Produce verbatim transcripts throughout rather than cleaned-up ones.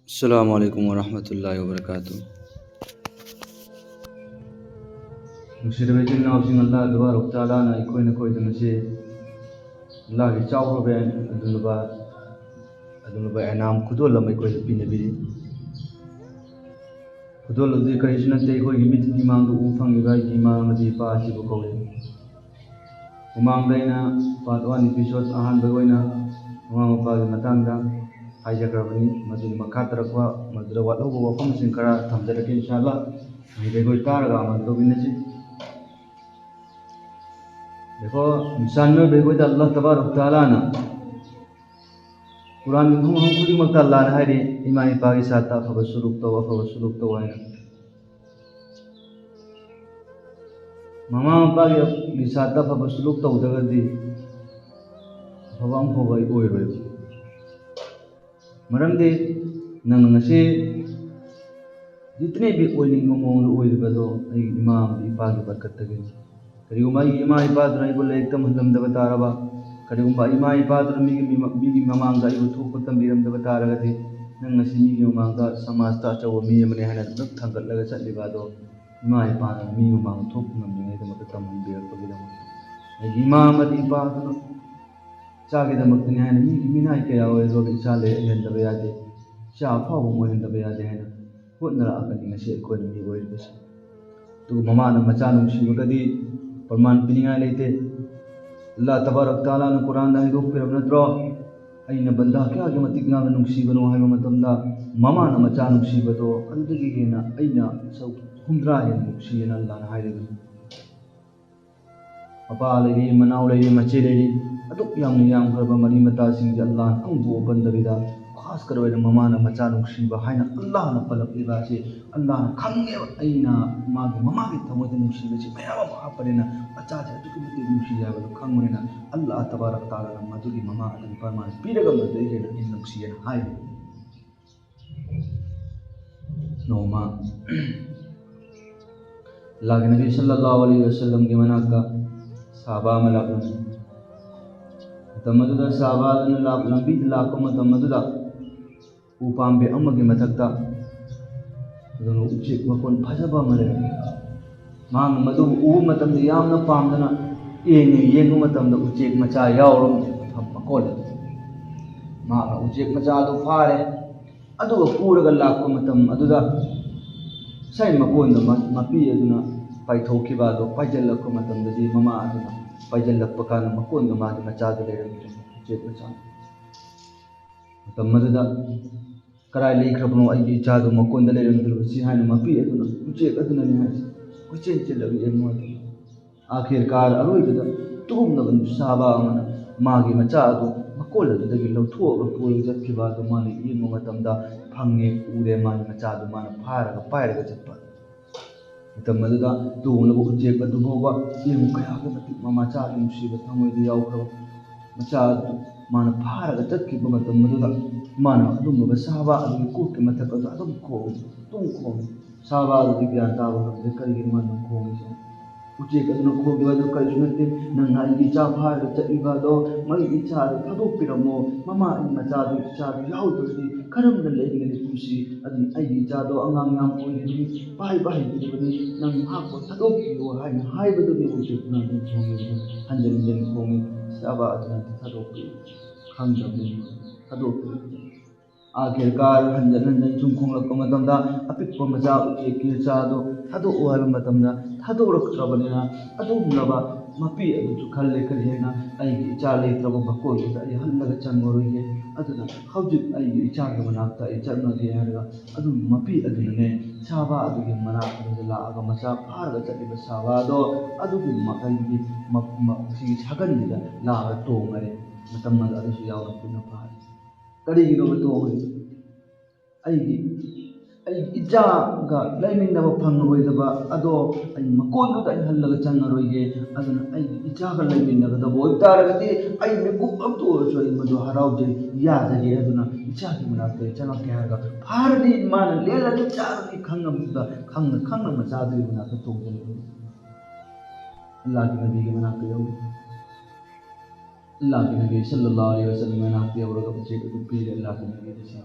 ꯑꯁꯂꯥꯃꯨ ꯑꯂꯥꯏꯀꯨꯝ ꯋꯔꯍꯃꯇꯨꯜꯂꯥꯍꯤ ꯋꯕꯔꯀꯥꯇꯨꯍ꯫ ꯅꯨꯡꯁꯤꯔꯕ ꯏꯆꯤꯟ ꯏꯅꯥꯎꯁꯤꯡ, ꯑꯜꯂꯥꯍ ꯇꯕꯥꯔꯛ ꯇꯥꯂꯥꯅ ꯑꯩꯈꯣꯏ ꯅꯈꯣꯏꯗ ꯉꯁꯤ ꯑꯜꯂꯥꯍꯒꯤ ꯆꯥꯎꯈ꯭ꯔꯕ ꯑꯗꯨꯒꯨꯝꯂꯕ, ꯑꯗꯨꯒꯨꯝꯂꯕ ꯑꯦꯅꯥꯝ ꯈꯨꯗꯣꯜ ꯑꯃ ꯑꯩꯈꯣꯏꯗ ꯄꯤꯅꯕꯤꯔꯤ꯫ ꯈꯨꯗꯣꯜ ꯑꯗꯨꯗꯤ ꯀꯔꯤꯁꯨ ꯅꯠꯇꯦ, ꯑꯩꯈꯣꯏꯒꯤ ꯃꯤꯠꯀꯤ ꯃꯥꯡꯗ ꯎ ꯐꯪꯂꯤꯕ ꯑꯩꯒꯤ ꯏꯃꯥ ꯑꯃꯗꯤ ꯏꯄꯥ ꯑꯁꯤꯕꯨ ꯀꯧꯏ꯫ ꯃꯃꯥꯡꯗ ꯑꯩꯅ part one episode ꯑꯍꯥꯟꯕꯒꯤ ꯑꯣꯏꯅ ꯃꯃꯥ ꯃꯄꯥꯒꯤ ꯃꯇꯥꯡꯗ ꯍꯥꯏꯖꯈ꯭ꯔꯕꯅꯤ꯫ ꯃꯗꯨꯒꯤ ꯃꯈꯥ ꯇꯥꯔꯛꯄ, ꯃꯗꯨꯗ ꯋꯥꯠꯍꯧꯕ ꯋꯥꯐꯝꯁꯤꯡ ꯈꯔ ꯊꯝꯖꯔꯛꯀꯦ, ꯏꯟꯁꯥ ꯑꯜꯂꯥꯍ꯫ ꯃꯍꯩꯗ ꯑꯩꯈꯣꯏ ꯇꯥꯔꯒ ꯑꯃꯜ ꯇꯧꯃꯤꯟꯅꯁꯤ꯫ ꯗꯦꯈꯣ, ꯏꯟꯁꯥꯟ ꯃꯤꯑꯣꯏꯕ ꯑꯩꯈꯣꯏꯗ ꯑꯜꯂꯥꯍ ꯇꯕꯥꯔꯛ ꯇꯥꯂꯥꯅ ꯀꯨꯔꯥꯟꯒꯤ ꯃꯐꯝ ꯃꯐꯝ ꯈꯨꯗꯤꯡꯃꯛꯇ ꯑꯜꯂꯥꯍꯅ ꯍꯥꯏꯔꯤ, ꯏꯃꯥ ꯏꯄꯥꯒꯤ ꯁꯥꯠꯇ ꯑꯐꯕ ꯁꯨꯂꯨꯛ ꯇꯧ, ꯑꯐꯕ ꯁꯨꯂꯨꯛ ꯇꯧ ꯍꯥꯏꯅ꯫ ꯃꯃꯥ ꯃꯄꯥꯒꯤ ꯁꯥꯠꯇ ꯑꯐꯕ ꯁꯨꯂꯨꯛ ꯇꯧꯗ꯭ꯔꯒꯗꯤ ꯑꯐꯕ ꯑꯃꯐꯥꯎꯕ ꯑꯩ ꯑꯣꯏꯔꯣꯏꯕ꯫ ꯃꯔꯝꯗꯤ ꯅꯪꯅ ꯉꯁꯤ ꯖꯤꯇꯅꯦ ꯚꯤ ꯑꯣꯏꯅꯤꯡꯕ ꯃꯑꯣꯡꯗ ꯑꯣꯏꯔꯤꯕꯗꯣ ꯑꯩꯒꯤ ꯏꯃꯥ ꯑꯃꯗꯤ ꯏꯄꯥꯒꯤ ꯕꯔꯀꯠꯇꯒꯤꯅꯤ꯫ ꯀꯔꯤꯒꯨꯝꯕ ꯑꯩꯒꯤ ꯏꯃꯥ ꯏꯄꯥꯗꯨꯅ ꯑꯩꯕꯨ ꯂꯥꯏꯔꯤꯛ ꯇꯝꯍꯜꯂꯝꯗꯕ ꯇꯥꯔꯕ, ꯀꯔꯤꯒꯨꯝꯕ ꯏꯃꯥ ꯏꯄꯥꯗꯨꯅ ꯃꯤꯒꯤ ꯃꯤꯃ-, ꯃꯤꯒꯤ ꯃꯃꯥꯡꯗ ꯑꯩꯕꯨ ꯊꯣꯛꯄ ꯇꯝꯕꯤꯔꯝꯗꯕ ꯇꯥꯔꯒꯗꯤ, ꯅꯪ ꯉꯁꯤ ꯃꯤꯒꯤ ꯃꯃꯥꯡꯗ ꯁꯃꯥꯖꯇ ꯑꯆꯧꯕ ꯃꯤ ꯑꯃꯅꯤ ꯍꯥꯏꯅ ꯑꯗꯨꯝ ꯊꯥꯡꯒꯠꯂꯒ ꯆꯠꯂꯤꯕ ꯑꯗꯣ, ꯏꯃꯥ ꯏꯄꯥꯅ ꯃꯤ ꯃꯃꯥꯡꯗ ꯊꯣꯛꯄ ꯉꯝꯅꯤꯡꯉꯥꯏꯗꯃꯛꯇ ꯇꯝꯍꯟꯕꯤꯔꯛꯄꯒꯤꯗꯃꯛꯇ꯫ ꯑꯩꯒꯤ ꯏꯃꯥ ꯑꯃꯗꯤ ꯏꯄꯥꯗꯨꯅ ꯏꯆꯥꯒꯤꯗꯃꯛꯇꯅꯤ ꯍꯥꯏꯅ ꯃꯤꯒꯤ ꯃꯤꯅꯥꯏ ꯀꯌꯥ ꯑꯣꯏꯔꯕ ꯏꯆꯥ ꯂꯩꯍꯟꯗꯕ ꯌꯥꯗꯦ, ꯏꯆꯥ ꯑꯐꯥꯎꯕ ꯑꯃ ꯑꯣꯏꯍꯟꯗꯕ ꯌꯥꯗꯦ ꯍꯥꯏꯅ ꯍꯣꯠꯅꯔꯛꯑꯒꯅꯤ ꯉꯁꯤ ꯑꯩꯈꯣꯏꯅ ꯃꯤ ꯑꯣꯏꯔꯤꯕꯁꯦ꯫ ꯑꯗꯨꯒ ꯃꯃꯥꯅ ꯃꯆꯥ ꯅꯨꯡꯁꯤꯕꯒꯗꯤ ꯄ꯭ꯔꯃꯥꯟ ꯄꯤꯅꯤꯡꯉꯥꯏ ꯂꯩꯇꯦ꯫ ꯑꯜꯂꯥꯍ ꯇꯕꯥꯔꯛ ꯇꯥꯂꯥꯅ ꯀꯨꯔꯥꯟꯗ ꯍꯥꯏꯗꯣꯛꯄꯤꯔꯕ ꯅꯠꯇ꯭ꯔꯣ? "ꯑꯩꯅ ꯕꯟꯗꯥ ꯀꯌꯥꯒꯤ ꯃꯇꯤꯛ ꯌꯥꯝꯅ ꯅꯨꯡꯁꯤꯕꯅꯣ" ꯍꯥꯏꯕ ꯃꯇꯝꯗ, ꯃꯃꯥꯅ ꯃꯆꯥ ꯅꯨꯡꯁꯤꯕꯗꯣ ꯑꯗꯨꯗꯒꯤ ꯍꯦꯟꯅ ꯑꯩꯅ ꯁꯔꯨꯛ ꯍꯨꯝꯗ꯭ꯔꯥ ꯍꯦꯟꯅ ꯅꯨꯡꯁꯤꯌꯦꯅ ꯑꯜꯂꯥꯍꯅ ꯍꯥꯏꯔꯤꯕꯅꯤ꯫ ꯃꯄꯥ ꯂꯩꯔꯤ, ꯃꯅꯥꯎ ꯂꯩꯔꯤ, ꯃꯆꯦ ꯂꯩꯔꯤ, ꯑꯗꯨꯛ ꯌꯥꯝꯅ ꯌꯥꯝꯈ꯭ꯔꯕ ꯃꯔꯤ ꯃꯇꯥꯁꯤꯡꯁꯦ ꯑꯜꯂꯥꯍꯅ ꯑꯃꯕꯨ ꯄꯟꯗꯕꯤꯗ, ꯈꯥꯁꯀꯔ ꯑꯣꯏꯅ ꯃꯃꯥꯅ ꯃꯆꯥ ꯅꯨꯡꯁꯤꯕ ꯍꯥꯏꯅ ꯑꯜꯂꯥꯍꯅ ꯄꯜꯂꯛꯂꯤꯕ ꯑꯁꯤ ꯑꯜꯂꯥꯍꯅ ꯈꯪꯉꯦꯕ꯫ ꯑꯩꯅ ꯃꯥꯒꯤ ꯃꯃꯥꯒꯤ ꯊꯃꯣꯏꯗ ꯅꯨꯡꯁꯤꯕꯁꯤ ꯃꯌꯥꯝ ꯑꯃ ꯍꯥꯞꯄꯅꯤꯅ, ꯃꯆꯥꯁꯦ ꯑꯗꯨꯛꯀꯤ ꯃꯇꯤꯛ ꯅꯨꯡꯁꯤ ꯍꯥꯏꯕꯗꯣ ꯈꯪꯕꯅꯤꯅ, ꯑꯜꯂꯥꯍ ꯇꯕꯥꯔꯛ ꯇꯥꯂꯥꯅ ꯃꯗꯨꯒꯤ ꯃꯃꯥ ꯑꯗꯨꯒꯤ ꯄ꯭ꯔꯃꯥꯟ ꯄꯤꯔꯒ ꯃꯗꯨꯗꯒꯤ ꯍꯦꯟꯅ ꯑꯩꯅ ꯅꯨꯡꯁꯤꯌꯦꯅ ꯍꯥꯏꯔꯤꯕꯅꯤ꯫ ꯅꯣꯡꯃ ꯑꯜꯂꯥꯍꯒꯤ ꯅꯕꯤ ꯁꯜꯂꯜꯂꯥꯍꯨ ꯑꯂꯩꯍꯤ ꯋꯁꯜꯂꯝꯒꯤ ꯃꯅꯥꯛꯇ ꯁꯍꯥꯕꯥ ꯑꯃ ꯂꯥꯛꯂꯝꯃꯤ꯫ ꯃꯇꯝ ꯑꯗꯨꯗ ꯁꯍꯥꯕꯥ ꯑꯗꯨꯅ ꯂꯥꯛ-, ꯂꯝꯕꯤꯗ ꯂꯥꯛꯄ ꯃꯇꯝ ꯑꯗꯨꯗ ꯎ ꯄꯥꯝꯕꯤ ꯑꯃꯒꯤ ꯃꯊꯛꯇ ꯑꯗꯨꯒ ꯎꯆꯦꯛ ꯃꯀꯣꯟ ꯐꯖꯕ ꯑꯃ ꯂꯩꯔꯝꯃꯤ꯫ ꯃꯍꯥꯛꯅ ꯃꯗꯨ ꯎꯕ ꯃꯇꯝꯗ ꯌꯥꯝꯅ ꯄꯥꯝꯗꯅ ꯌꯦꯡꯉꯦ꯫ ꯌꯦꯡꯕ ꯃꯇꯝꯗ ꯎꯆꯦꯛ ꯃꯆꯥ ꯌꯥꯎꯔꯝꯗꯦ ꯃꯐꯝ ꯃꯀꯣꯟ ꯑꯗꯨꯗ꯫ ꯃꯍꯥꯛꯅ ꯎꯆꯦꯛ ꯃꯆꯥ ꯑꯗꯨ ꯐꯥꯔꯦ꯫ ꯑꯗꯨꯒ ꯄꯨꯔꯒ ꯂꯥꯛꯄ ꯃꯇꯝ ꯑꯗꯨꯗ ꯉꯁꯥꯏ ꯃꯀꯣꯟꯗ ꯃ-, ꯃꯄꯤ ꯑꯗꯨꯅ ꯄꯥꯏꯊꯣꯛꯈꯤꯕ ꯑꯗꯨ ꯄꯥꯏꯁꯤꯜꯂꯛꯄ ꯃꯇꯝꯗꯗꯤ ꯃꯃꯥ ꯑꯗꯨꯅ ꯄꯥꯏꯁꯤꯜꯂꯛꯄ ꯀꯥꯟꯗ ꯃꯀꯣꯟꯗ ꯃꯥꯒꯤ ꯃꯆꯥꯗꯨ ꯂꯩꯔꯝꯗ꯭ꯔꯦ, ꯎꯆꯦꯛ ꯃꯆꯥ꯫ ꯃꯇꯝ ꯑꯗꯨꯗ "ꯀꯗꯥꯏ ꯂꯩꯈ꯭ꯔꯕꯅꯣ ꯑꯩꯒꯤ ꯏꯆꯥꯗꯨ ꯃꯀꯣꯟꯗ ꯂꯩꯔꯝꯗ꯭ꯔꯤꯕꯁꯤ?" ꯍꯥꯏꯅ ꯃꯄꯤ ꯑꯗꯨꯅ, ꯎꯆꯦꯛ ꯑꯗꯨꯅꯅꯤ ꯍꯥꯏꯁꯦ, ꯀꯣꯏꯆꯦꯟ ꯆꯦꯜꯂꯒ ꯌꯦꯡꯉꯨ ꯍꯥꯏꯗꯅ꯫ ꯑꯥꯈꯤꯔ ꯀꯥꯔ ꯑꯔꯣꯏꯕꯗ ꯇꯨꯝꯂꯕ ꯁꯥꯕ ꯑꯃꯅ ꯃꯥꯒꯤ ꯃꯆꯥ ꯑꯗꯨ ꯃꯀꯣꯜ ꯑꯗꯨꯗꯒꯤ ꯂꯧꯊꯣꯛꯑꯒ ꯄꯨꯔꯒ ꯆꯠꯈꯤꯕ ꯑꯗꯨ ꯃꯥꯅ ꯌꯦꯡꯕ ꯃꯇꯝꯗ ꯐꯪꯉꯦ, ꯎꯔꯦ, ꯃꯥꯒꯤ ꯃꯆꯥ ꯑꯗꯨ ꯃꯥꯅ ꯐꯥꯔꯒ ꯄꯥꯏꯔꯒ ꯆꯠꯄ꯫ ꯃꯇꯝ ꯑꯗꯨꯗ ꯇꯣꯡꯂꯕ ꯎꯆꯦꯛ ꯑꯗꯨ ꯐꯥꯎꯕ ꯌꯦꯡꯉꯨ ꯀꯌꯥꯒꯤ ꯃꯇꯤꯛ ꯃꯃꯥꯆꯥꯒꯤ ꯅꯨꯡꯁꯤꯕ ꯊꯃꯣꯏꯗ ꯌꯥꯎꯈ꯭ꯔꯕ꯫ ꯃꯆꯥ ꯑꯗꯨ ꯃꯥꯅ ꯐꯥꯔꯒ ꯆꯠꯈꯤꯕ ꯃꯇꯝ ꯑꯗꯨꯗ ꯃꯥꯅ ꯑꯗꯨꯒꯨꯝꯂꯕ ꯁꯥꯕ ꯑꯗꯨꯒꯤ ꯀꯣꯛꯀꯤ ꯃꯊꯛ ꯑꯗꯨ ꯑꯗꯨꯝ ꯈꯣꯡꯉꯤ, ꯑꯗꯨꯝ ꯈꯣꯡꯉꯤ꯫ ꯁꯥꯕ ꯑꯗꯨꯗꯤ ꯒ꯭ꯌꯥꯟ ꯇꯥꯕ ꯉꯝꯗꯦ, ꯀꯔꯤꯒꯤꯅꯣ ꯃꯥꯅ ꯈꯣꯡꯉꯤꯁꯦ? ꯎꯆꯦꯛ ꯑꯗꯨꯅ ꯈꯣꯡꯈꯤꯕ ꯑꯗꯨ ꯀꯔꯤꯁꯨ ꯅꯠꯇꯦ, "ꯅꯪꯅ ꯑꯩꯒꯤ ꯏꯆꯥ ꯐꯥꯔꯒ ꯆꯠꯂꯤꯕ ꯑꯗꯣ, ꯃꯩꯒꯤ ꯏꯆꯥꯗꯨ ꯊꯥꯗꯣꯛꯄꯤꯔꯝꯃꯣ꯫ ꯃꯃꯥ ꯑꯩ ꯃꯆꯥꯗꯨ, ꯏꯆꯥꯗꯨ ꯌꯥꯎꯗ꯭ꯔꯗꯤ ꯀꯔꯝꯅ ꯂꯩꯒꯅꯤ ꯄꯨꯟꯁꯤ? ꯑꯗꯨꯅ ꯑꯩꯒꯤ ꯏꯆꯥꯗꯣ ꯑꯉꯥꯡ ꯌꯥꯝ ꯑꯣꯏꯔꯤꯕꯅꯤ, ꯄꯥꯏꯕ ꯍꯩꯇ꯭ꯔꯤꯕꯅꯤ, ꯅꯪ ꯃꯍꯥꯛꯄꯨ ꯊꯥꯗꯣꯛꯄꯤꯌꯨ" ꯍꯥꯏꯅ ꯍꯥꯏꯕꯗꯨꯅꯤ ꯎꯆꯦꯛꯇꯨꯅ ꯑꯗꯨꯝ ꯈꯣꯡꯉꯤꯕꯗꯨ꯫ ꯍꯟꯖꯤꯟ ꯍꯟꯖꯤꯟ ꯈꯣꯡꯉꯤ꯫ ꯁꯥꯕ ꯑꯗꯨꯅꯗꯤ ꯊꯥꯗꯣꯛꯄꯤꯌꯨ, ꯈꯪꯗꯕꯅꯤ, ꯊꯥꯗꯣꯛꯄꯤꯌꯨ꯫ ꯑꯥꯈꯤꯔ ꯀꯥꯔ ꯍꯟꯖꯟ ꯍꯟꯖꯟ ꯁꯨꯝ ꯈꯣꯡꯂꯛꯄ ꯃꯇꯝꯗ ꯑꯄꯤꯛꯄ ꯃꯆꯥ ꯎꯆꯦꯛꯀꯤ ꯃꯆꯥꯗꯨ ꯊꯥꯗꯣꯛꯎ ꯍꯥꯏꯕ ꯃꯇꯝꯗ ꯊꯥꯗꯣꯛꯂꯛꯇ꯭ꯔꯕꯅꯤꯅ ꯑꯗꯨꯒꯨꯝꯂꯕ ꯃꯄꯤ ꯑꯗꯨꯁꯨ ꯈꯜꯂꯦ, ꯀꯔꯤ ꯍꯥꯏꯅ ꯑꯩꯒꯤ ꯏꯆꯥ ꯂꯩꯇ꯭ꯔꯕ ꯃꯀꯣꯜꯗꯨꯗ ꯑꯩ ꯍꯜꯂꯒ ꯆꯪꯉꯔꯣꯏꯒꯦ꯫ ꯑꯗꯨꯅ ꯍꯧꯖꯤꯛ ꯑꯩꯒꯤ ꯏꯆꯥꯒꯤ ꯃꯅꯥꯛꯇ ꯑꯩ ꯆꯪꯉꯒꯦ ꯍꯥꯏꯔꯒ ꯑꯗꯨꯝ ꯃꯄꯤ ꯑꯗꯨꯅꯅꯦ ꯁꯥꯕ ꯑꯗꯨꯒꯤ ꯃꯅꯥꯛ ꯑꯗꯨꯗ ꯂꯥꯛꯑꯒ ꯃꯆꯥ ꯐꯥꯔꯒ ꯆꯠꯂꯤꯕ ꯁꯥꯕ ꯑꯗꯣ ꯑꯗꯨꯒꯤ ꯃꯈꯩꯒꯤ ꯃ-, ꯃ-, ꯁꯤꯒꯤ ꯁꯥꯒꯟꯁꯤꯗ ꯂꯥꯛꯑꯒ ꯇꯣꯡꯉꯔꯦ꯫ ꯃꯇꯝ ꯑꯗꯨ ꯑꯗꯨꯁꯨ ꯌꯥꯎꯅ ꯄꯨꯟꯅ ꯐꯥꯔꯦ꯫ ꯀꯔꯤꯒꯤꯅꯣꯕ ꯇꯣꯡꯉꯤꯁꯦ? ꯑꯩꯒꯤ, ꯑꯩꯒꯤ ꯏꯆꯥꯒ ꯂꯩꯃꯤꯟꯅꯕ ꯐꯪꯂꯔꯣꯏꯗꯕ ꯑꯗꯣ ꯑꯩ ꯃꯀꯣꯟꯗꯨꯗ ꯑꯩ ꯍꯜꯂꯒ ꯆꯪꯉꯔꯣꯏꯒꯦ꯫ ꯑꯗꯨꯅ ꯑꯩꯒꯤ ꯏꯆꯥꯒ ꯂꯩꯃꯤꯟꯅꯒꯗꯕ ꯑꯣꯏꯕ ꯇꯥꯔꯒꯗꯤ ꯑꯩ ꯃꯤꯀꯨꯞ ꯑꯝꯇ ꯑꯣꯏꯔꯁꯨ ꯑꯩ ꯃꯗꯨ ꯍꯔꯥꯎꯖꯩ, ꯌꯥꯖꯒꯦ꯫ ꯑꯗꯨꯅ ꯏꯆꯥꯒꯤ ꯃꯅꯥꯛꯇ ꯑꯩ ꯆꯪꯉꯛꯀꯦ ꯍꯥꯏꯔꯒ ꯐꯥꯔꯅꯤ, ꯃꯥꯅ ꯂꯦꯜꯂꯅꯤ, ꯆꯥꯔꯅꯤ ꯈꯪꯉꯕꯗꯨꯗ, ꯈꯪꯅ ꯈꯪꯅ ꯃꯆꯥꯗꯨꯒꯤ ꯃꯅꯥꯛꯇ ꯇꯣꯡꯁꯤꯜꯂꯛꯏ꯫ ꯑꯜꯂꯥꯍꯒꯤ ꯅꯕꯤꯒꯤ ꯃꯅꯥꯛꯇ ꯌꯧꯔꯦ꯫ ꯑꯜꯂꯥꯍꯒꯤ ꯅꯕꯤ ꯁꯜꯂꯜꯂꯥꯍꯨ ꯑꯂꯩꯍꯤ ꯋꯁꯜꯂꯝꯒꯤ ꯃꯅꯥꯛꯇ ꯌꯧꯔꯒ ꯎꯆꯦꯛ ꯑꯗꯨ ꯄꯤꯔꯦ꯫ ꯑꯜꯂꯥꯍꯒꯤ ꯅꯕꯤꯗ ꯁꯤꯁꯤ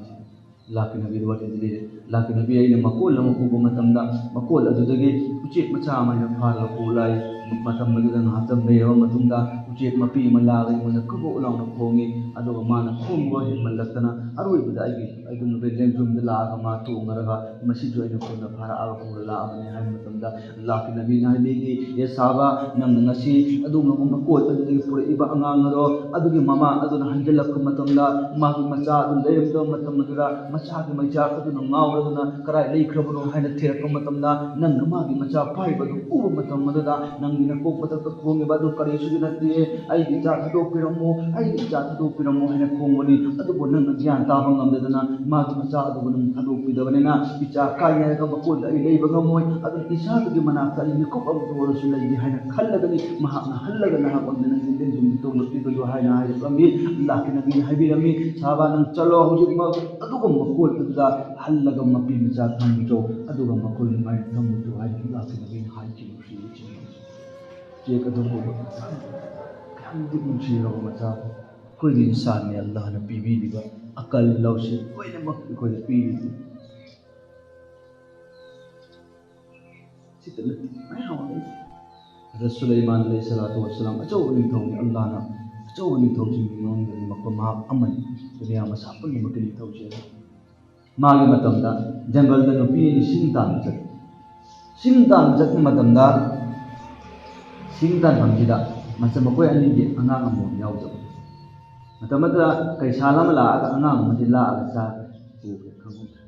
ꯑꯜꯂꯥꯍꯒꯤ ꯅꯕꯤꯗ ꯋꯥꯔꯤꯗꯤ ꯂꯤꯔꯦ꯫ ꯑꯜꯂꯥꯍꯒꯤ ꯅꯕꯤ ꯑꯩꯅ ꯃꯀꯣꯜ ꯑꯃ ꯎꯕ ꯃꯇꯝꯗ, ꯃꯀꯣꯜ ꯑꯗꯨꯗꯒꯤ ꯎꯆꯦꯛ ꯃꯆꯥ ꯑꯃ ꯑꯩꯅ ꯐꯥꯔꯒ ꯄꯨ ꯂꯥꯛꯏ꯫ ꯃꯇꯝ ꯑꯗꯨꯗ ꯉꯥꯏꯍꯥꯛꯇꯪ ꯂꯩꯔꯕ ꯃꯇꯨꯡꯗ ꯎꯆꯦꯛ ꯃꯄꯤ ꯑꯃ ꯂꯥꯛꯑꯒ ꯑꯩꯉꯣꯟꯗ ꯀꯕꯣꯛ ꯂꯥꯎꯅ ꯈꯣꯡꯉꯤ꯫ ꯑꯗꯨꯒ ꯃꯥꯅ ꯈꯣꯡꯕ ꯍꯦꯟꯃꯜꯂꯛꯇꯅ ꯑꯔꯣꯏꯕꯗ ꯑꯩꯒꯤ ꯑꯩꯒꯨꯝꯂꯕ ꯂꯦꯡꯖꯨꯝꯗ ꯂꯥꯛꯑꯒ ꯃꯥ ꯇꯣꯡꯉꯔꯒ ꯃꯁꯤꯁꯨ ꯑꯩꯅ ꯈꯨꯠꯅ ꯐꯥꯔꯛꯑꯒ ꯄꯨꯔ ꯂꯥꯛꯑꯕꯅꯤ ꯍꯥꯏꯕ ꯃꯇꯝꯗ, ꯑꯜꯂꯥꯍꯒꯤ ꯅꯕꯤꯅ ꯍꯥꯏꯕꯤꯈꯤ, "ꯑꯦ ꯁꯍꯥꯕꯥ, ꯅꯪꯅ ꯉꯁꯤ ꯑꯗꯨꯒꯨꯝꯂꯕ ꯃꯀꯣꯜ ꯑꯗꯨꯗꯒꯤ ꯄꯨꯔꯛꯏꯕ ꯑꯉꯥꯡ ꯑꯗꯣ, ꯑꯗꯨꯒꯤ ꯃꯃꯥ ꯑꯗꯨꯅ ꯍꯟꯖꯤꯜꯂꯛꯄ ꯃꯇꯝꯗ, ꯃꯥꯒꯤ ꯃꯆꯥ ꯑꯗꯨ ꯂꯩꯔꯝꯗꯕ ꯃꯇꯝ ꯑꯗꯨꯗ, ꯃꯆꯥꯒꯤ ꯃꯩꯆꯥꯛ ꯑꯗꯨꯅ ꯉꯥꯎꯔꯗꯨꯅ ꯀꯗꯥꯏ ꯂꯩꯈ꯭ꯔꯕꯅꯣ ꯍꯥꯏꯅ ꯊꯤꯔꯛꯄ ꯃꯇꯝꯗ, ꯅꯪꯅ ꯃꯥꯒꯤ ꯃꯆꯥ ꯄꯥꯏꯕꯗꯨ ꯎꯕ ꯃꯇꯝ ꯑꯗꯨꯗ, ꯅꯪꯒꯤ ꯅꯀꯣꯛ ꯃꯊꯛꯇ ꯈꯣꯡꯉꯤꯕ ꯑꯗꯨ ꯀꯔꯤꯁꯨ ꯅꯠꯇꯦ, ꯑꯩꯒꯤ ꯏꯆꯥ ꯊꯥꯗꯣꯛꯄꯤꯔꯝꯃꯨ, ꯑꯩꯒꯤ ꯏꯆꯥ ꯊꯥꯗꯣꯛꯄꯤꯔꯝꯃꯨ" ꯍꯥꯏꯅ ꯈꯣꯡꯕꯅꯤ꯫ ꯑꯗꯨꯕꯨ ꯅꯪꯅ ꯒ꯭ꯌꯥꯟ ꯇꯥꯕ ꯉꯝꯗꯗꯅ ꯃꯥꯒꯤ ꯃꯆꯥ ꯑꯗꯨꯕꯨ ꯅꯪ ꯊꯥꯗꯣꯛꯄꯤꯗꯕꯅꯤꯅ, ꯏꯆꯥ ꯀꯥꯏꯅꯔꯒ ꯃꯀꯣꯟꯗ ꯑꯩ ꯂꯩꯕ ꯉꯝꯃꯣꯏ, ꯑꯗꯨꯅ ꯏꯆꯥꯗꯨꯒꯤ ꯃꯅꯥꯛꯇ ꯑꯩ ꯃꯤꯀꯨꯞ ꯑꯃꯇ ꯑꯣꯏꯔꯁꯨ ꯂꯩꯒꯦ ꯍꯥꯏꯅ ꯈꯜꯂꯒꯅꯤ ꯃꯍꯥꯛꯅ ꯍꯜꯂꯒ ꯅꯍꯥꯛꯉꯣꯟꯗ ꯅꯪꯒꯤ ꯂꯦꯡꯖꯨꯝꯗꯨ ꯇꯣꯡꯂꯛꯄꯤꯕꯗꯨ ꯍꯥꯏꯅ ꯍꯥꯏꯔꯛꯂꯝꯃꯤ꯫ ꯑꯜꯂꯥꯍꯒꯤ ꯅꯕꯤꯅ ꯍꯥꯏꯕꯤꯔꯝꯃꯤ, "ꯁꯍꯥꯕꯥ, ꯅꯪ ꯆꯠꯂꯣ, ꯍꯧꯖꯤꯛꯃꯛ ꯑꯗꯨꯒ ꯃꯀꯣꯜ ꯑꯗꯨꯗ ꯍꯜꯂꯒ ꯃꯄꯤ ꯃꯆꯥ ꯊꯝꯃꯨꯆꯣ, ꯑꯗꯨꯒ ꯃꯈꯣꯏ ꯅꯨꯡꯉꯥꯏꯅ ꯊꯝꯃꯨꯆꯣ" ꯍꯥꯏꯅ ꯑꯜꯂꯥꯍꯒꯤ ꯅꯕꯤꯅ ꯍꯥꯏꯈꯤꯕ꯫ ꯎꯆꯦꯛ ꯑꯗꯨꯕꯨ ꯀꯌꯥꯝꯗꯤ ꯅꯨꯡꯁꯤꯔꯕ ꯃꯆꯥ꯫ ꯑꯩꯈꯣꯏꯒꯤ ꯏꯟꯁꯥꯟꯅꯤ, ꯑꯜꯂꯥꯍꯅ ꯄꯤꯕꯤꯔꯤꯕ ꯑꯀꯜ ꯂꯧꯁꯤꯡ ꯂꯣꯏꯅꯃꯛ ꯑꯩꯈꯣꯏꯗ ꯄꯤꯔꯤꯕ ꯁꯤꯇ ꯅꯠꯇꯦ, ꯃꯌꯥꯝ ꯑꯃ ꯂꯩ꯫ ꯑꯗ ꯁꯨꯂꯩꯃꯥꯟ ꯑꯂꯩꯍꯤ ꯁꯂꯥꯇꯨ ꯋꯁꯁꯂꯥꯝ ꯑꯆꯧꯕ ꯅꯤꯡꯊꯧꯅꯤ, ꯑꯜꯂꯥꯍꯅ ꯑꯆꯧꯕ ꯅꯤꯡꯊꯧꯁꯤꯡꯒꯤ ꯃꯅꯨꯡꯗꯒꯤ ꯃꯈꯣꯏ ꯃꯍꯥꯛ ꯑꯃꯅꯤ꯫ ꯗꯨꯅꯤꯌꯥ ꯃꯁꯥ ꯄꯨꯝꯅꯃꯛꯀꯤ ꯅꯤꯡꯊꯧꯁꯦ꯫ ꯃꯥꯒꯤ ꯃꯇꯝꯗ ꯖꯪꯒꯜꯗ ꯅꯨꯄꯤ ꯑꯅꯤ ꯁꯤꯡ ꯇꯥꯟꯕ ꯆꯠꯂꯤ꯫ ꯁꯤꯡ ꯇꯥꯟꯕ ꯆꯠꯄ ꯃꯇꯝꯗ ꯁꯤꯡ ꯇꯥꯟꯐꯝꯁꯤꯗ ꯃꯆꯟ ꯃꯈꯣꯏ ꯑꯅꯤꯒꯤ ꯑꯉꯥꯡ ꯑꯃꯃꯝ ꯌꯥꯎꯗꯕ꯫ ꯃꯇꯝ ꯑꯗꯨꯗ ꯀꯩꯁꯥꯜ ꯑꯃ ꯂꯥꯛꯑꯒ ꯑꯉꯥꯡ ꯑꯃꯗꯤ ꯂꯥꯛꯑꯒ ꯆꯥꯈ꯭ꯔꯦ, ꯄꯨꯈ꯭ꯔꯦ, ꯈꯪꯍꯧꯗ꯭ꯔꯦ꯫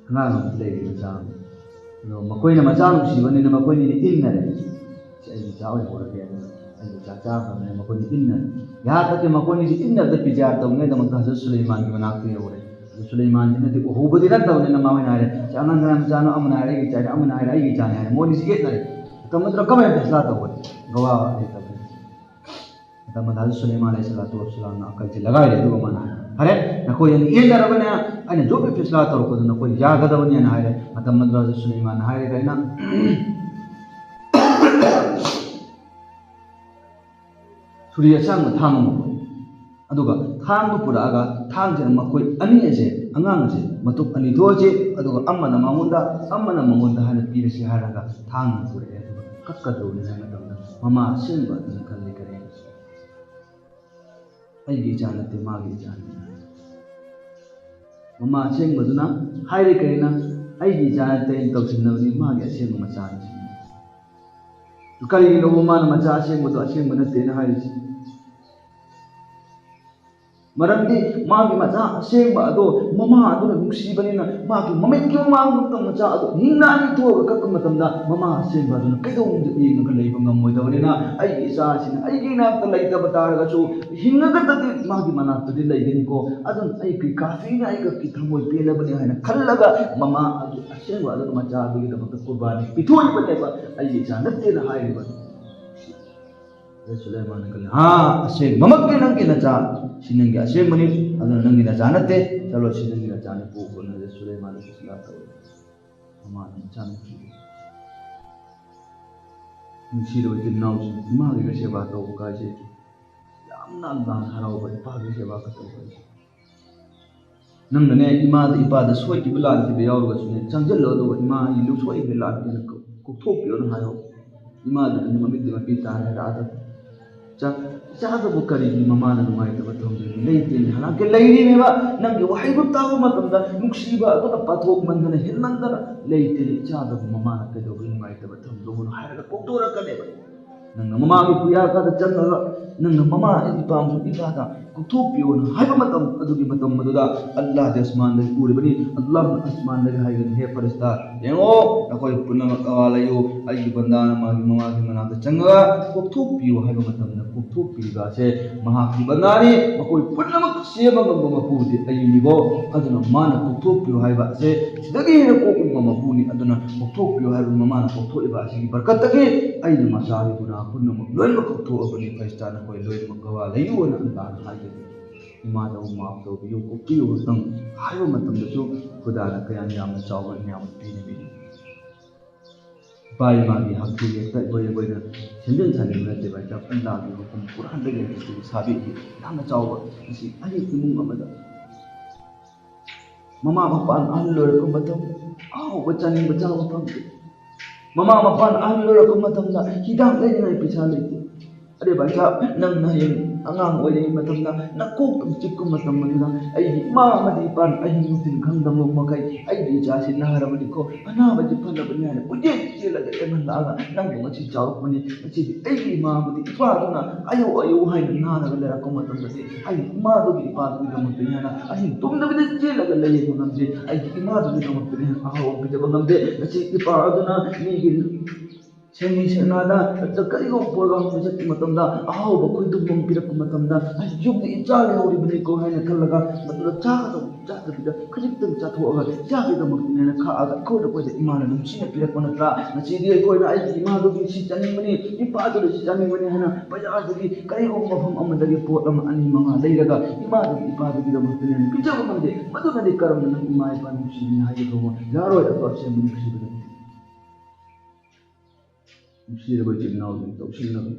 ꯑꯉꯥꯡ ꯑꯃꯗꯤ ꯂꯩꯔꯤ, ꯃꯆꯥ ꯑꯃ꯫ ꯑꯗꯣ ꯃꯈꯣꯏꯅ ꯃꯆꯥ ꯅꯨꯡꯁꯤꯕꯅꯤꯅ ꯃꯈꯣꯏꯅꯤꯅ ꯏꯟꯅꯔꯦ꯫ "ꯁꯤ ꯑꯩꯒꯤ ꯏꯆꯥ ꯑꯣꯏꯍꯧꯔꯒꯦ" ꯍꯥꯏꯅ꯫ "ꯑꯩꯒꯤ ꯏꯆꯥ ꯆꯥꯈ꯭ꯔꯕꯅꯤꯅ" ꯃꯈꯣꯏꯅꯤ ꯏꯟꯅꯔꯦ꯫ ꯌꯥꯍꯥꯛ ꯇꯛꯀꯤ ꯃꯈꯣꯏꯅꯤꯁꯤ ꯏꯟꯅꯕꯗ ꯕꯤꯆꯥꯔ ꯇꯧꯔꯤꯉꯩꯗꯃꯛꯇ ꯍꯖꯔꯠ ꯁꯨꯂꯩꯃꯥꯟꯒꯤ ꯃꯅꯥꯛꯇ ꯌꯧꯔꯦ꯫ ꯑꯗꯨ ꯁꯨꯂꯩꯃꯥꯟꯁꯤꯅꯗꯤ ꯎꯍꯧꯕꯗꯤ ꯅꯠꯇꯕꯅꯤꯅ ꯃꯥ ꯍꯣꯏꯅ ꯍꯥꯏꯔꯦ, "ꯁꯤ ꯑꯉꯥꯡ ꯀꯅꯥ ꯃꯆꯥꯅꯣ?" ꯑꯃꯅ ꯍꯥꯏꯔꯦ, "ꯑꯩꯒꯤ ꯏꯆꯥꯅꯤ"꯫ ꯑꯃꯅ ꯍꯥꯏꯔꯦ, "ꯑꯩꯒꯤ ꯏꯆꯥꯅꯤ" ꯍꯥꯏꯔꯦ꯫ ꯃꯣꯏꯅꯤꯁꯤ ꯌꯦꯠꯅꯔꯦ꯫ ꯃꯇꯝ ꯑꯗꯨꯗ ꯀꯃꯥꯏꯅ ꯐꯦꯁꯂꯥ ꯇꯧꯒꯅꯤ? ꯒꯋꯥ ꯂꯩꯇꯕꯅꯤ꯫ ꯃꯇꯝ ꯑꯗꯨꯗ ꯁꯨꯂꯩꯃꯥꯟ ꯑꯂꯩꯍꯤ ꯁꯂꯥꯇꯨ ꯋꯁꯁꯂꯥꯝꯅ ꯑꯀꯜꯁꯦ ꯂꯒꯥꯏꯔꯦ, ꯑꯗꯨꯒ ꯃꯥꯅ ꯍꯥꯏ, "ꯐꯔꯦ, ꯅꯈꯣꯏ ꯑꯅꯤ ꯌꯦꯟꯅꯔꯕꯅꯦ, ꯑꯩꯅ ꯖꯣꯕꯤ ꯐꯦꯁꯂꯥ ꯇꯧꯔꯛꯄꯗ ꯅꯈꯣꯏ ꯌꯥꯒꯗꯕꯅꯦꯅ" ꯍꯥꯏꯔꯦ꯫ ꯃꯇꯝ ꯑꯗꯨꯗ ꯁꯨꯂꯩꯃꯥꯟꯅ ꯍꯥꯏꯔꯦ, "ꯀꯩꯅꯣ?" ꯁꯨꯔꯤ ꯑꯁꯥꯡꯕ ꯊꯥꯡ ꯑꯃ ꯄꯨꯔꯛꯑꯦ꯫ ꯑꯗꯨꯒ ꯊꯥꯡꯗꯨ ꯄꯨꯔꯛꯑꯒ ꯊꯥꯡꯁꯤꯅ ꯃꯈꯣꯏ ꯑꯅꯤ ꯑꯁꯦ, ꯑꯉꯥꯡ ꯑꯁꯦ ꯃꯇꯨꯞ ꯑꯅꯤ ꯊꯣꯛꯑꯁꯤ, ꯑꯗꯨꯒ ꯑꯃꯅ ꯃꯉꯣꯟꯗ, ꯑꯃꯅ ꯃꯉꯣꯟꯗ ꯍꯥꯏꯅ ꯄꯤꯔꯁꯤ ꯍꯥꯏꯔꯒ ꯊꯥꯡꯗꯨ ꯄꯨꯔꯛꯑꯦ꯫ ꯑꯗꯨꯒ ꯀꯛꯀꯗꯧꯔꯤ ꯍꯥꯏꯕ ꯃꯇꯝꯗ ꯃꯃꯥ ꯑꯁꯦꯡꯕ ꯑꯗꯨꯅ ꯈꯜꯂꯤ ꯀꯔꯤ? "ꯑꯩꯒꯤ ꯏꯆꯥ ꯅꯠꯇꯦ, ꯃꯥꯒꯤ ꯏꯆꯥꯅꯤ"꯫ ꯃꯃꯥ ꯑꯁꯦꯡꯕꯗꯨꯅ ꯍꯥꯏꯔꯤ ꯀꯔꯤꯅ? "ꯑꯩꯒꯤ ꯏꯆꯥ ꯅꯠꯇꯦ, ꯑꯩꯅ ꯇꯧꯁꯤꯟꯅꯕꯅꯤ, ꯃꯥꯒꯤ ꯑꯁꯦꯡꯕ ꯃꯆꯥꯅꯤ"꯫ ꯀꯔꯤꯒꯤꯅꯣꯕ ꯃꯥꯅ ꯃꯆꯥ ꯑꯁꯦꯡꯕꯗꯣ ꯑꯁꯦꯡꯕ ꯅꯠꯇꯦꯅ ꯍꯥꯏꯔꯤꯁꯤ? ꯃꯔꯝꯗꯤ ꯃꯥꯒꯤ ꯃꯆꯥ ꯑꯁꯦꯡꯕ ꯑꯗꯣ ꯃꯃꯥ ꯑꯗꯨꯅ ꯅꯨꯡꯁꯤꯕꯅꯤꯅ, ꯃꯥꯒꯤ ꯃꯃꯤꯠꯀꯤ ꯃꯃꯥꯡꯗ ꯃꯆꯥ ꯑꯗꯣ ꯍꯤꯡꯅ ꯑꯅꯤ ꯊꯣꯛꯑꯒ ꯀꯛꯄ ꯃꯇꯝꯗ ꯃꯃꯥ ꯑꯁꯦꯡꯕ ꯑꯗꯨꯅ ꯀꯩꯗꯧꯅꯨꯡꯗ ꯌꯦꯡꯉꯒ ꯂꯩꯕ ꯉꯝꯃꯣꯏꯗꯕꯅꯤꯅ, "ꯑꯩꯒꯤ ꯏꯆꯥꯁꯤꯅ ꯑꯩꯒꯤ ꯏꯅꯥꯛꯇ ꯂꯩꯇꯕ ꯇꯥꯔꯒꯁꯨ ꯍꯤꯡꯉꯒꯗꯤ ꯃꯥꯒꯤ ꯃꯅꯥꯛꯇꯗꯤ ꯂꯩꯒꯅꯤꯀꯣ, ꯑꯗꯨꯅ ꯑꯩꯒꯤ ꯀꯥꯐꯤꯅ ꯑꯩꯒꯤ ꯊꯃꯣꯏ ꯄꯦꯜꯂꯕꯅꯤ" ꯍꯥꯏꯅ ꯈꯜꯂꯒ ꯃꯃꯥ ꯑꯗꯨ ꯑꯁꯦꯡꯕ ꯑꯗꯨꯅ ꯃꯆꯥ ꯑꯗꯨꯒꯤꯗꯃꯛꯇ ꯀꯨꯔꯕꯥꯅꯤ ꯄꯤꯊꯣꯛꯏꯕꯅꯦꯕ, "ꯑꯩꯒꯤ ꯏꯆꯥ ꯅꯠꯇꯦꯅ" ꯍꯥꯏꯔꯤꯕ꯫ ꯑꯗ ꯁꯨꯂꯩꯃꯥꯟꯅ ꯈꯜꯂꯤ, "ꯍꯥ, ꯑꯁꯦꯡꯕꯃꯛꯀꯤ ꯅꯪꯒꯤ ꯅꯆꯥ, ꯁꯤ ꯅꯪꯒꯤ ꯑꯁꯦꯡꯕꯅꯤ, ꯑꯗꯨꯅ ꯅꯪꯒꯤ ꯅꯆꯥ ꯅꯠꯇꯦ, ꯆꯠꯂꯣ, ꯁꯤ ꯅꯪꯒꯤ ꯅꯆꯥꯅꯤ, ꯄꯨ ꯈꯣꯠꯅ" ꯁꯨꯂꯩꯃꯥꯟꯅ ꯐꯩꯁꯂꯥ ꯇꯧꯔꯦ꯫ ꯃꯃꯥꯅ ꯃꯆꯥꯅꯨꯄꯤ ꯅꯨꯡꯁꯤꯔꯕ ꯏꯆꯤꯟ ꯏꯅꯥꯎꯁꯤꯡ, ꯏꯃꯥꯒꯤꯒ ꯁꯦꯕꯥ ꯇꯧꯕ ꯀꯥꯏꯁꯦ ꯌꯥꯝꯅ ꯑꯜꯂꯥꯍꯅ ꯍꯔꯥꯎꯕ, ꯏꯄꯥꯒꯤ ꯁꯦꯕꯥꯒ ꯇꯧꯕ ꯍꯥꯏꯁꯦ꯫ ꯅꯪꯅꯅꯦ, ꯏꯃꯥꯗ ꯏꯄꯥꯗ ꯁꯣꯏꯈꯤꯕ ꯂꯥꯟꯈꯤꯕ ꯌꯥꯎꯔꯒꯁꯨꯅꯦ, ꯆꯪꯁꯤꯜꯂꯣ, ꯑꯗꯨꯒ "ꯏꯃꯥ, ꯑꯩ ꯂꯨꯞꯁꯣꯏꯈ꯭ꯔꯦ, ꯂꯥꯟꯈ꯭ꯔꯦꯅ ꯀꯣꯛꯊꯣꯛꯄꯤꯌꯣꯅ" ꯍꯥꯏꯌꯣ꯫ ꯏꯃꯥꯗꯨꯅꯅꯦ ꯃꯃꯤꯠꯇꯤ ꯃꯄꯤ ꯇꯥꯔꯦ ꯍꯥꯏꯔꯛꯑꯗꯕꯅꯤ꯫ ꯏꯆꯥ, ꯏꯆꯥꯗꯕꯨ ꯀꯔꯤꯒꯤ ꯃꯃꯥꯅ ꯅꯨꯡꯉꯥꯏꯇꯕ ꯊꯝꯗꯣꯏꯅꯣ? ꯂꯩꯇꯦꯅꯦ, ꯍꯜꯂꯛꯀꯦ ꯂꯩꯔꯤꯅꯦꯕ꯫ ꯅꯪꯒꯤ ꯋꯥꯍꯩꯗꯨ ꯇꯥꯕ ꯃꯇꯝꯗ ꯅꯨꯡꯁꯤꯕ ꯑꯗꯨꯅ ꯄꯥꯊꯣꯛꯃꯟꯗꯅ, ꯍꯦꯟꯃꯟꯗꯅ, ꯂꯩꯇꯦꯅꯦ, ꯏꯆꯥꯗꯕꯨ ꯃꯃꯥꯅ ꯀꯩꯗꯧꯕ ꯅꯨꯡꯉꯥꯏꯇꯕ ꯊꯝꯗꯧꯕꯅꯣ ꯍꯥꯏꯔꯒ ꯀꯣꯛꯊꯣꯔꯛꯀꯅꯦꯕ꯫ ꯅꯪꯅ ꯃꯃꯥꯒꯤ ꯄꯨꯌꯥꯀꯥꯗ ꯆꯪꯉꯒ, ꯅꯪꯅ "ꯃꯃꯥ, ꯑꯩ ꯏꯄꯥꯝꯁꯨ ꯏꯄꯥꯗ ꯀꯣꯛꯊꯣꯛꯄꯤꯌꯣꯅ" ꯍꯥꯏꯕ ꯃꯇꯝ, ꯑꯗꯨꯒꯤ ꯃꯇꯝ ꯑꯗꯨꯗ ꯑꯜꯂꯥꯍꯗꯤ ꯑꯁꯃꯥꯟꯗꯒꯤ ꯎꯔꯤꯕꯅꯤ꯫ ꯑꯜꯂꯥꯍꯅ ꯑꯁꯃꯥꯟꯗꯒꯤ ꯍꯥꯏꯒꯅꯤ, "ꯍꯦ ꯐꯔꯤꯁꯇꯥ, ꯌꯦꯡꯉꯣ, ꯅꯈꯣꯏ ꯄꯨꯝꯅꯃꯛ ꯑꯋꯥ ꯂꯩꯌꯨ, ꯑꯩꯒꯤ ꯕꯟꯗꯥꯅ ꯃꯥꯒꯤ ꯃꯃꯥꯒꯤ ꯃꯅꯥꯛꯇ ꯆꯪꯉꯒ ꯀꯣꯛꯊꯣꯛꯄꯤꯌꯨ" ꯍꯥꯏꯕ ꯃꯇꯝꯗ ꯀꯣꯛꯊꯣꯛꯄꯤꯕ ꯑꯁꯦ ꯃꯍꯥꯛꯀꯤ ꯕꯟꯗꯥꯅꯤ꯫ ꯃꯈꯣꯏ ꯄꯨꯝꯅꯃꯛ ꯁꯦꯝꯕ ꯉꯝꯕ ꯃꯄꯨꯗꯤ ꯑꯩꯅꯤꯀꯣ꯫ ꯑꯗꯨꯅ ꯃꯥꯅ ꯀꯣꯛꯊꯣꯛꯄꯤꯌꯨ ꯍꯥꯏꯕ ꯑꯁꯦ ꯁꯤꯗꯒꯤ ꯍꯦꯟꯅ ꯀꯣꯛꯄ ꯉꯝꯕ ꯃꯄꯨꯅꯤ꯫ ꯑꯗꯨꯅ ꯀꯣꯛꯊꯣꯛꯄꯤꯌꯨ ꯍꯥꯏꯕ ꯃꯃꯥꯅ ꯀꯣꯛꯊꯣꯛꯏꯕ ꯑꯁꯤꯒꯤ ꯕꯔꯀꯠꯇꯒꯤ ꯑꯩꯅ ꯃꯆꯥꯒꯤ ꯒꯨꯅꯥ ꯄꯨꯝꯅꯃꯛ ꯂꯣꯏꯅꯃꯛ ꯀꯣꯛꯊꯣꯛꯑꯕꯅꯤ꯫ ꯐꯔꯤꯁꯇꯥ, ꯅꯈꯣꯏ ꯂꯣꯏꯅꯃꯛ ꯒꯋꯥ ꯂꯩꯌꯨ ꯍꯥꯏꯅ ꯑꯜꯂꯥꯍꯅ ꯍꯥꯏꯖꯔꯤ꯫ ꯏꯃꯥꯗꯕꯨ ꯃꯥꯐ ꯇꯧꯕꯤꯌꯨ, ꯀꯣꯛꯄꯤꯌꯨ ꯈꯛꯇꯪ ꯍꯥꯏꯕ ꯃꯇꯝꯗꯁꯨ ꯈꯨꯗꯥꯅ ꯀꯌꯥꯝ ꯌꯥꯝꯅ ꯆꯥꯎꯕ ꯅꯤꯌꯥꯃꯠ ꯄꯤꯔꯤꯕꯅꯤ꯫ ꯏꯄꯥ ꯏꯃꯥꯒꯤ ꯍꯛꯇꯤ ꯍꯦꯛꯇ ꯑꯩꯈꯣꯏ ꯑꯩꯈꯣꯏꯅ ꯁꯦꯝꯖꯤꯟ ꯁꯥꯖꯤꯟꯕ ꯅꯠꯇꯦ ꯚꯥꯏ ꯁꯥꯍꯦꯕ꯫ ꯑꯜꯂꯥꯍꯒꯤ ꯍꯨꯀꯨꯝ ꯀꯨꯔꯥꯟꯗꯒꯤ ꯍꯦꯟꯅ ꯁꯥꯕꯤꯈꯤ꯫ ꯌꯥꯝꯅ ꯆꯥꯎꯕ꯫ ꯉꯁꯤ ꯑꯩꯒꯤ ꯏꯃꯨꯡ ꯑꯃꯗ ꯃꯃꯥ ꯃꯄꯥꯅ ꯑꯍꯜ ꯑꯣꯏꯔꯛꯄ ꯃꯇꯝ ꯑꯍꯥꯎꯕ ꯆꯥꯅꯤꯡꯕ ꯆꯥꯕ ꯐꯪꯗꯦ꯫ ꯃꯃꯥ ꯃꯄꯥꯅ ꯑꯍꯜ ꯑꯣꯏꯔꯛꯄ ꯃꯇꯝꯗ ꯍꯤꯗꯥꯛ ꯂꯩꯅꯤꯡꯉꯥꯏ ꯄꯩꯁꯥ ꯂꯩꯇꯦ꯫ ꯑꯗꯩ ꯚꯥꯏ ꯁꯥꯍꯦꯕ, ꯅꯪꯅ ꯍꯌꯦꯡ ꯑꯉꯥꯡ ꯑꯣꯏꯔꯤꯉꯩ ꯃꯇꯝꯗ ꯅꯀꯣꯛꯇ ꯆꯤꯛꯄ ꯃꯇꯝ ꯑꯗꯨꯗ ꯑꯩꯒꯤ ꯏꯃꯥ ꯑꯃꯗꯤ ꯏꯄꯥꯅ ꯑꯍꯤꯡ ꯅꯨꯡꯊꯤꯜ ꯈꯪꯗꯕ ꯃꯈꯩ ꯑꯩꯒꯤ ꯏꯆꯥꯁꯤ ꯅꯥꯔꯕꯅꯤꯀꯣ, ꯑꯅꯥꯕꯗꯤ ꯐꯅꯕꯅꯤ ꯍꯥꯏꯅ ꯀꯣꯏꯆꯦꯟ ꯆꯦꯜꯂꯒ ꯆꯦꯜꯍꯜꯂꯛꯑꯒ ꯅꯪꯕꯨ ꯉꯁꯤ ꯆꯥꯎꯔꯛꯄꯅꯤ꯫ ꯉꯁꯤꯗꯤ ꯑꯩꯒꯤ ꯏꯃꯥ ꯑꯃꯗꯤ ꯏꯄꯥꯗꯨꯅ ꯑꯌꯧ ꯑꯌꯧ ꯍꯥꯏꯅ ꯅꯥꯔꯒ ꯂꯩꯔꯛꯄ ꯃꯇꯝꯗꯗꯤ ꯑꯩꯒꯤ ꯏꯃꯥꯗꯨꯒꯤ ꯏꯄꯥꯗꯨꯒꯤꯗꯃꯛꯇꯅꯤ ꯍꯥꯏꯅ ꯑꯍꯤꯡ ꯇꯨꯝꯗꯕꯤꯗ ꯆꯦꯜꯂꯒ ꯂꯩꯌꯦꯕ ꯉꯝꯗꯦ꯫ ꯑꯩꯒꯤ ꯏꯃꯥꯗꯨꯒꯤꯗꯃꯛꯇꯅꯤ ꯍꯥꯏꯅ ꯑꯍꯥꯎꯕ ꯄꯤꯖꯕ ꯉꯝꯗꯦ꯫ ꯉꯁꯤ ꯏꯄꯥ ꯑꯗꯨꯅ ꯃꯤꯒꯤ ꯁꯦꯟꯃꯤ ꯁꯦꯟꯅꯥꯗ ꯀꯔꯤꯒꯨꯝꯕ ꯄ꯭ꯔꯣꯒ꯭ꯔꯥꯝ ꯑꯃ ꯆꯠꯄ ꯃꯇꯝꯗ ꯑꯍꯥꯎꯕ ꯈꯣꯏꯗꯨꯝ ꯑꯃ ꯄꯤꯔꯛꯄ ꯃꯇꯝꯗ ꯑꯩ ꯌꯨꯝꯗ ꯏꯆꯥ ꯂꯩꯍꯧꯔꯤꯕꯅꯤꯀꯣ ꯍꯥꯏꯅ ꯈꯜꯂꯒ ꯃꯗꯨꯗ ꯆꯥꯒꯗꯕ ꯆꯥꯗꯕꯤꯗ ꯈꯖꯤꯛꯇꯪ ꯆꯥꯊꯣꯛꯑꯒ ꯏꯆꯥꯒꯤꯗꯃꯛꯇꯅꯦꯅ ꯈꯥꯛꯑꯒ ꯑꯩꯈꯣꯏꯗ ꯑꯩꯈꯣꯏꯗ ꯏꯃꯥꯅ ꯅꯨꯡꯁꯤꯅ ꯄꯤꯔꯛꯄ ꯅꯠꯇ꯭ꯔꯥ? ꯉꯁꯤꯗꯤ ꯑꯩꯈꯣꯏꯅ ꯑꯩꯒꯤ ꯏꯃꯥꯗꯨꯒꯤ ꯁꯤ ꯆꯥꯅꯤꯡꯕꯅꯤ, ꯏꯄꯥꯗꯨꯒꯤ ꯁꯤ ꯆꯥꯅꯤꯡꯕꯅꯤ ꯍꯥꯏꯅ ꯕꯖꯥꯔꯗꯒꯤ ꯀꯔꯤꯒꯨꯝꯕ ꯃꯐꯝ ꯑꯃꯗꯒꯤ ꯄꯣꯠ ꯑꯃ ꯑꯅꯤ ꯃꯉꯥ ꯂꯩꯔꯒ ꯏꯃꯥꯗꯨꯒꯤ ꯏꯄꯥꯗꯨꯒꯤꯗꯃꯛꯇꯅꯦꯅ ꯄꯤꯖꯕ ꯉꯝꯗꯦ꯫ ꯃꯗꯨꯅꯗꯤ ꯀꯔꯝꯅ ꯅꯪ ꯏꯃꯥ ꯏꯄꯥ ꯅꯨꯡꯁꯤꯕꯅꯤ ꯍꯥꯏꯒꯗꯧꯕ? ꯌꯥꯔꯣꯏ꯫ ꯑꯗꯣ ꯑꯁꯦꯡꯕ ꯅꯨꯡꯁꯤꯕ ꯅꯠꯇꯦ꯫ ꯅꯨꯡꯁꯤꯔꯕ ꯏꯆꯤꯜ ꯏꯅꯥꯎꯁꯤꯡ ꯇꯧꯁꯤꯟꯅꯕ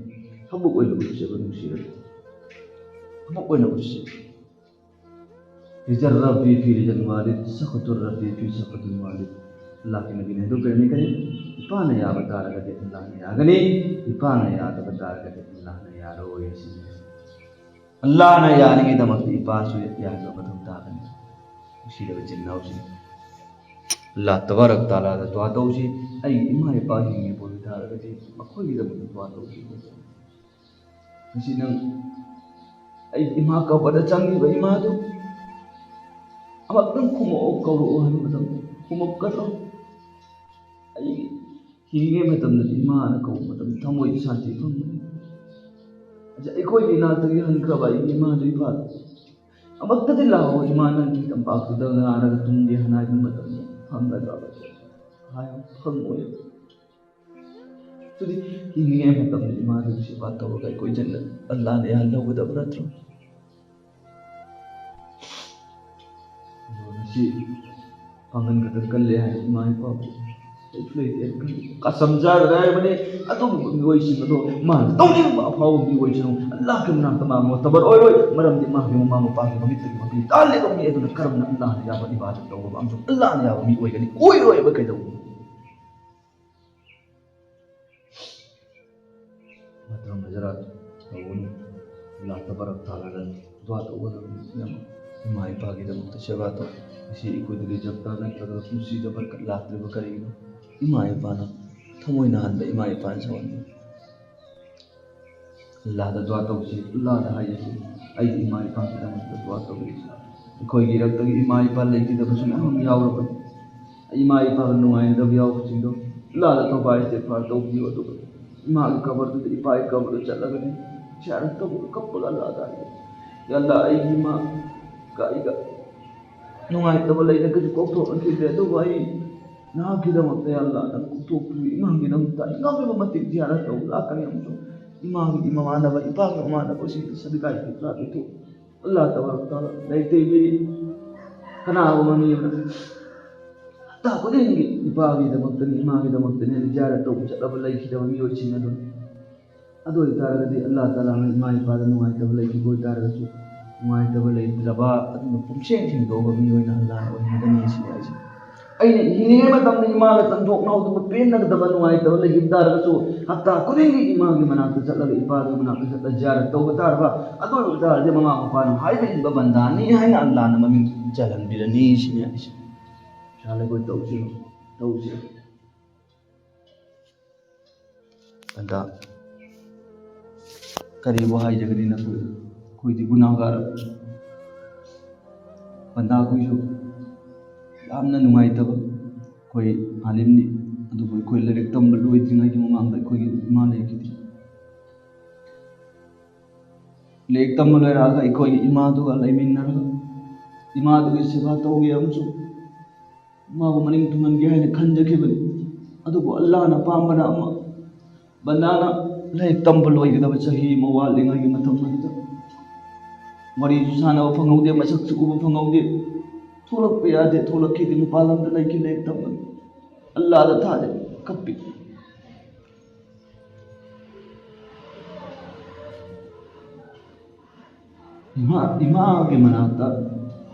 ꯊꯕꯛ ꯑꯣꯏꯅ ꯎꯠꯆꯕ ꯅꯨꯡꯁꯤꯔꯕ ꯊꯕꯛ ꯑꯣꯏꯅ ꯎꯠꯁꯤ꯫ رضا الرب في رضا الوالد، سخط الرب في سخط الوالد꯫ ꯑꯜꯂꯥꯍꯀꯤ ꯅꯕꯤꯅ ꯍꯥꯏꯗꯣꯛꯄꯤꯔꯝꯃꯤ ꯀꯔꯤ? ꯏꯄꯥꯅ ꯌꯥꯕ ꯇꯥꯔꯒꯗꯤ ꯑꯜꯂꯥꯍꯅ ꯌꯥꯒꯅꯤ, ꯏꯄꯥꯅ ꯌꯥꯗꯕ ꯇꯥꯔꯒꯗꯤ ꯑꯜꯂꯥꯍꯅ ꯌꯥꯔꯣꯏ ꯍꯥꯏꯁꯤꯅꯤ꯫ ꯑꯜꯂꯥꯍꯅ ꯌꯥꯅꯤꯡꯉꯤꯗꯃꯛꯇ ꯏꯄꯥꯁꯨ ꯌꯥꯍꯟꯕ ꯃꯊꯧ ꯇꯥꯒꯅꯤ꯫ ꯅꯨꯡꯁꯤꯔꯕ ꯏꯆꯤꯟ ꯏꯅꯥꯎꯁꯤꯡ, ꯑꯜꯂꯥꯍ ꯇꯕꯥꯔꯛ ꯇꯥꯂꯥꯗ ꯗꯨꯋꯥ ꯇꯧꯁꯤ꯫ ꯑꯩꯒꯤ ꯏꯃꯥ ꯏꯄꯥ ꯍꯤꯡꯉꯤꯕ ꯑꯣꯏꯕ ꯇꯥꯔꯒꯗꯤ ꯃꯈꯣꯏꯒꯤꯗꯃꯛꯇ ꯗꯨꯋꯥ ꯇꯧꯁꯤ꯫ ꯉꯁꯤ ꯅꯪ ꯑꯩꯒꯤ ꯏꯃꯥ ꯀꯕꯔꯗ ꯆꯪꯉꯤꯕ ꯏꯃꯥꯗꯨ ꯑꯃꯨꯛꯇꯪ ꯈꯨꯝꯃꯛꯑꯣ, ꯀꯧꯔꯛꯑꯣ ꯍꯥꯏꯕ ꯃꯇꯝꯗ ꯈꯨꯝꯃꯛꯀꯗ꯭ꯔꯣ? ꯑꯩ ꯍꯤꯡꯉꯤꯉꯩ ꯃꯇꯝꯗꯗꯤ ꯏꯃꯥꯅ ꯀꯧꯕ ꯃꯇꯝꯗ ꯊꯃꯣꯏꯗ ꯁꯥꯟꯇꯤ ꯐꯪꯕꯅꯤ꯫ ꯑꯗ ꯑꯩꯈꯣꯏꯒꯤ ꯏꯅꯥꯛꯇꯒꯤ ꯍꯟꯈ꯭ꯔꯕ ꯑꯩꯒꯤ ꯏꯃꯥꯗꯨ ꯏꯝꯐꯥꯜ ꯑꯃꯨꯛꯇꯗꯤ ꯂꯥꯛꯑꯣ ꯏꯃꯥ, ꯅꯪꯒꯤ ꯇꯝꯄꯥꯛꯇꯨꯗ ꯉꯥꯔꯒ ꯇꯨꯝꯒꯦ ꯍꯥꯏꯅ ꯍꯥꯏꯕ ꯃꯇꯝꯗ ꯐꯪꯒꯗ꯭ꯔꯕ? ꯍꯥꯏ, ꯐꯪꯉꯣꯏ꯫ ꯑꯗꯨꯗꯤ ꯍꯤꯡꯉꯤꯉꯩ ꯃꯇꯝꯗ ꯏꯃꯥꯗꯨꯒꯤ ꯁꯦꯕꯥ ꯇꯧꯔꯒ ꯑꯩꯈꯣꯏ ꯖꯟꯅꯠ ꯑꯜꯂꯥꯅ ꯌꯥꯍꯜꯍꯧꯒꯗꯕ ꯅꯠꯇ꯭ꯔꯣ? ꯑꯗꯣ ꯉꯁꯤ ꯄꯥꯡꯒꯜ ꯈꯛꯇ ꯀꯜꯂꯦ ꯍꯥꯏꯅ ꯏꯃꯥ ꯏꯄꯥꯕꯨ ꯀꯩꯁꯨ ꯂꯩꯇꯦ꯫ ꯀꯁꯝ ꯆꯥꯔꯒ ꯍꯥꯏꯔꯕꯅꯤ, ꯑꯗꯨꯒꯨꯝꯕ ꯃꯤꯑꯣꯏꯁꯤꯡ ꯑꯗꯣ ꯃꯥꯅ ꯇꯧꯅꯤꯡꯕ ꯑꯐꯥꯎꯕ ꯃꯤ ꯑꯣꯏꯁꯅꯨ, ꯑꯜꯂꯥꯍꯒꯤ ꯃꯅꯥꯛꯇ ꯃꯥ ꯃꯣꯇꯕꯔ ꯑꯣꯏꯔꯣꯏ, ꯃꯔꯝꯗꯤ ꯃꯥꯒꯤ ꯃꯃꯥ ꯃꯄꯥꯒꯤ ꯃꯃꯤꯠꯇꯒꯤ ꯃꯄꯤ ꯇꯥꯜꯂꯤꯕ ꯃꯤ ꯑꯗꯨꯅ ꯀꯔꯝꯅ ꯑꯜꯂꯥꯍꯅ ꯌꯥꯕ ꯏꯕꯥꯗꯠ ꯇꯧꯕ ꯑꯃꯁꯨꯡ ꯑꯜꯂꯥꯍꯅ ꯌꯥꯕ ꯃꯤ ꯑꯣꯏꯒꯅꯤ? ꯑꯣꯏꯔꯣꯏꯕ꯫ ꯀꯩꯗꯧꯕ ꯃꯇꯝ ꯍꯖꯔꯥꯠ ꯇꯧꯒꯅꯨ꯫ ꯑꯜꯂꯥꯍ ꯇꯕꯥꯔꯛ ꯇꯥꯂꯥꯗ ꯗꯨꯋꯥ ꯇꯧꯒꯗꯕꯅꯤ꯫ ꯏꯃꯥ ꯏꯄꯥꯒꯤꯗꯃꯛꯇ ꯁꯦꯕꯥ ꯇꯧ꯫ ꯉꯁꯤ ꯑꯩꯈꯣꯏꯗ ꯔꯤꯖꯜꯇ ꯅꯠꯇ꯭ꯔꯒ ꯄꯨꯟꯁꯤꯗ ꯕꯔꯀꯠ ꯂꯥꯛꯇ꯭ꯔꯤꯕ ꯀꯔꯤꯒꯤꯅꯣ? ꯏꯃꯥ ꯏꯄꯥꯅ ꯊꯃꯣꯏ ꯅꯥꯍꯟꯕ, ꯏꯃꯥ ꯏꯄꯥꯅ ꯁꯥꯎꯍꯟꯕ꯫ ꯑꯜꯂꯥꯍꯗ ꯗꯨꯋꯥ ꯇꯧꯁꯤ, ꯑꯜꯂꯥꯍꯗ ꯍꯥꯏꯖꯁꯤ, "ꯑꯩꯒꯤ ꯏꯃꯥ ꯏꯄꯥꯒꯤꯗꯃꯛꯇ ꯗꯨꯋꯥ ꯇꯧꯕꯤꯔꯤꯁꯤ꯫ ꯑꯩꯈꯣꯏꯒꯤ ꯏꯔꯛꯇꯒꯤ ꯏꯃꯥ ꯏꯄꯥ ꯂꯩꯈꯤꯗꯕꯁꯨ ꯃꯌꯥꯝ ꯑꯃ ꯌꯥꯎꯔꯕꯅꯤ꯫ ꯏꯃꯥ ꯏꯄꯥꯒ ꯅꯨꯡꯉꯥꯏꯅꯗꯕ ꯌꯥꯎꯕꯁꯤꯡꯗꯣ ꯑꯜꯂꯥꯍꯗ ꯇꯧꯕ ꯏꯁꯇꯤꯒꯐꯥꯔ ꯇꯧꯕꯤꯌꯨ, ꯑꯗꯨꯒ ꯏꯃꯥꯒꯤ ꯀꯕꯔꯗꯨꯗ, ꯏꯄꯥꯒꯤ ꯀꯕꯔꯗꯨ ꯆꯠꯂꯒꯅꯤ ꯁꯤꯌꯥꯔꯠ ꯇꯧꯕ, ꯀꯞꯄꯒ ꯑꯜꯂꯥꯍꯗ ꯍꯥꯏꯒꯅꯤ, 'ꯌꯥ ꯑꯜꯂꯥꯍ, ꯑꯩꯒꯤ ꯏꯃꯥꯒ ꯑꯩꯒ ꯅꯨꯡꯉꯥꯏꯇꯕ ꯂꯩꯔꯒꯁꯨ ꯀꯣꯛꯊꯣꯛꯅꯈꯤꯗ꯭ꯔꯦ, ꯑꯗꯨꯕꯨ ꯑꯩ ꯅꯍꯥꯛꯀꯤꯗꯃꯛꯇ, ꯌꯥ ꯑꯜꯂꯥꯍ, ꯅꯪ ꯀꯣꯛꯊꯣꯛꯄꯤꯌꯨ꯫ ꯏꯃꯥꯒꯤꯗꯃꯛꯇ ꯑꯩ ꯉꯝꯃꯤꯕ ꯃꯇꯤꯛ ꯖꯤꯌꯥꯔꯠ ꯇꯧꯕ ꯂꯥꯛꯀꯅꯤ, ꯑꯃꯁꯨꯡ ꯏꯃꯥꯒꯤ ꯃꯃꯥꯟꯅꯕ, ꯏꯄꯥꯒꯤ ꯃꯃꯥꯟꯅꯕꯁꯤꯡꯗ ꯁꯗꯤꯀꯥ ꯏꯁꯇꯤꯒꯐꯥꯔ ꯄꯤꯊꯣꯛ꯫ ꯑꯜꯂꯥꯍ ꯇꯕꯥꯔꯛ ꯇꯥꯂꯥ ꯂꯥꯏꯔꯤꯛ ꯇꯩꯕꯤꯔꯤ꯫ ꯀꯅꯥꯒꯨꯝꯕ ꯃꯤ ꯑꯃꯅ ꯍꯞꯇꯥ ꯈꯨꯗꯤꯡꯒꯤ ꯏꯄꯥꯒꯤꯗꯃꯛꯇꯅꯤ, ꯏꯃꯥꯒꯤꯗꯃꯛꯇꯅꯤ ꯍꯥꯏꯅ ꯖꯤꯌꯥꯔꯠ ꯇꯧꯕ ꯆꯠꯂꯕ ꯂꯩꯈꯤꯗꯕ ꯃꯤꯑꯣꯏꯁꯤꯡ ꯑꯗꯨꯅꯤ꯫ ꯑꯗꯨ ꯑꯣꯏꯇꯥꯔꯒꯗꯤ ꯑꯜꯂꯥꯍ ꯇꯥꯂꯥꯅ ꯏꯃꯥ ꯏꯄꯥꯗ ꯅꯨꯡꯉꯥꯏꯇꯕ ꯂꯩꯈꯤꯕ ꯑꯣꯏꯇꯥꯔꯒꯁꯨ, ꯅꯨꯡꯉꯥꯏꯇꯕ ꯂꯩꯇ꯭ꯔꯕ ꯑꯗꯨꯒ ꯄꯨꯝꯁꯦꯡ ꯁꯦꯡꯗꯣꯛꯑꯕ ꯃꯤ ꯑꯣꯏꯅ ꯑꯜꯂꯥꯍꯅ ꯑꯣꯏꯍꯟꯒꯅꯤ ꯁꯤꯅꯤ ꯍꯥꯏꯁꯦ꯫ ꯑꯩꯅ ꯍꯤꯡꯂꯤꯉꯩ ꯃꯇꯝꯗ ꯏꯃꯥꯒ ꯆꯪꯊꯣꯛꯅꯍꯧꯗꯕ, ꯄꯦꯟꯅꯒꯗꯕ, ꯅꯨꯡꯉꯥꯏꯇꯕ ꯂꯩꯈꯤꯕ ꯇꯥꯔꯒꯁꯨ, ꯍꯞꯇꯥ ꯈꯨꯗꯤꯡꯒꯤ ꯏꯃꯥꯒꯤ ꯃꯅꯥꯛꯇ ꯆꯠꯂꯒ, ꯏꯄꯥꯒꯤ ꯃꯅꯥꯛꯇ ꯆꯠꯂꯒ ꯖꯤꯌꯥꯔꯠ ꯇꯧꯕ ꯇꯥꯔꯕ, ꯑꯗꯨ ꯑꯣꯏꯕ ꯇꯥꯔꯗꯤ ꯃꯃꯥ ꯃꯄꯥꯅ ꯍꯥꯏꯕ ꯏꯟꯕ ꯕꯟꯗꯥꯅꯤ ꯍꯥꯏꯅ ꯑꯜꯂꯥꯍꯅ ꯃꯃꯤꯡ ꯆꯜꯍꯟꯕꯤꯔꯅꯤ ꯁꯤꯅꯤ ꯍꯥꯏꯁꯦ꯫ ꯏꯁꯥꯅ ꯑꯩꯈꯣꯏ ꯇꯧꯁꯤ, ꯇꯧꯁꯤ꯫ ꯑꯗ ꯀꯔꯤꯕꯨ ꯍꯥꯏꯖꯒꯅꯤ ꯅꯈꯣꯏ? ꯑꯩꯈꯣꯏꯗꯤ ꯒꯨꯅꯥꯍꯒꯥꯔ, ꯕꯟꯗꯥ ꯑꯩꯈꯣꯏꯁꯨ ꯌꯥꯝꯅ ꯅꯨꯡꯉꯥꯏꯇꯕ꯫ ꯑꯩꯈꯣꯏ ꯑꯥꯂꯤꯝꯅꯤ, ꯑꯗꯨꯕꯨ ꯑꯩꯈꯣꯏ ꯂꯥꯏꯔꯤꯛ ꯇꯝꯕ ꯂꯣꯏꯗ꯭ꯔꯤꯉꯩꯒꯤ ꯃꯃꯥꯡꯗ ꯑꯩꯈꯣꯏꯒꯤ ꯏꯃꯥ ꯂꯩꯈꯤꯗꯦ꯫ ꯂꯥꯏꯔꯤꯛ ꯇꯝꯕ ꯂꯣꯏꯔꯛꯑꯒ ꯑꯩꯈꯣꯏꯒꯤ ꯏꯃꯥꯗꯨꯒ ꯂꯩꯃꯤꯟꯅꯔꯒ, ꯏꯃꯥꯗꯨꯒꯤ ꯁꯦꯕꯥ ꯇꯧꯒꯦ ꯑꯃꯁꯨꯡ ꯃꯥꯕꯨ ꯃꯅꯤꯡ ꯊꯨꯡꯍꯟꯒꯦ ꯍꯥꯏꯅ ꯈꯟꯖꯈꯤꯕꯅꯤ꯫ ꯑꯗꯨꯕꯨ ꯑꯜꯂꯥꯍꯅ ꯑꯄꯥꯝꯕꯅ ꯑꯃ, ꯕꯟꯗꯥꯅ ꯂꯥꯏꯔꯤꯛ ꯇꯝꯕ ꯂꯣꯏꯒꯗꯕ ꯆꯍꯤ ꯑꯃ ꯋꯥꯠꯂꯤꯉꯩꯒꯤ ꯃꯇꯝ ꯑꯗꯨꯗ ꯋꯥꯔꯤꯁꯨ ꯁꯥꯟꯅꯕ ꯐꯪꯍꯧꯗꯦ, ꯃꯁꯛꯁꯨ ꯎꯕ ꯐꯪꯍꯧꯗꯦ꯫ ꯊꯣꯛꯂꯛꯄ ꯌꯥꯗꯦ, ꯊꯣꯛꯂꯛꯈꯤꯗꯦ, ꯃꯄꯥꯟ ꯂꯝꯗ ꯂꯩꯈꯤ ꯂꯥꯏꯔꯤꯛ ꯇꯝꯕꯅꯤ꯫ ꯑꯜꯂꯥꯗ ꯊꯥꯖꯩ, ꯀꯞꯄꯤ꯫ ꯏꯃꯥ, ꯏꯃꯥꯒꯤ ꯃꯅꯥꯛꯇ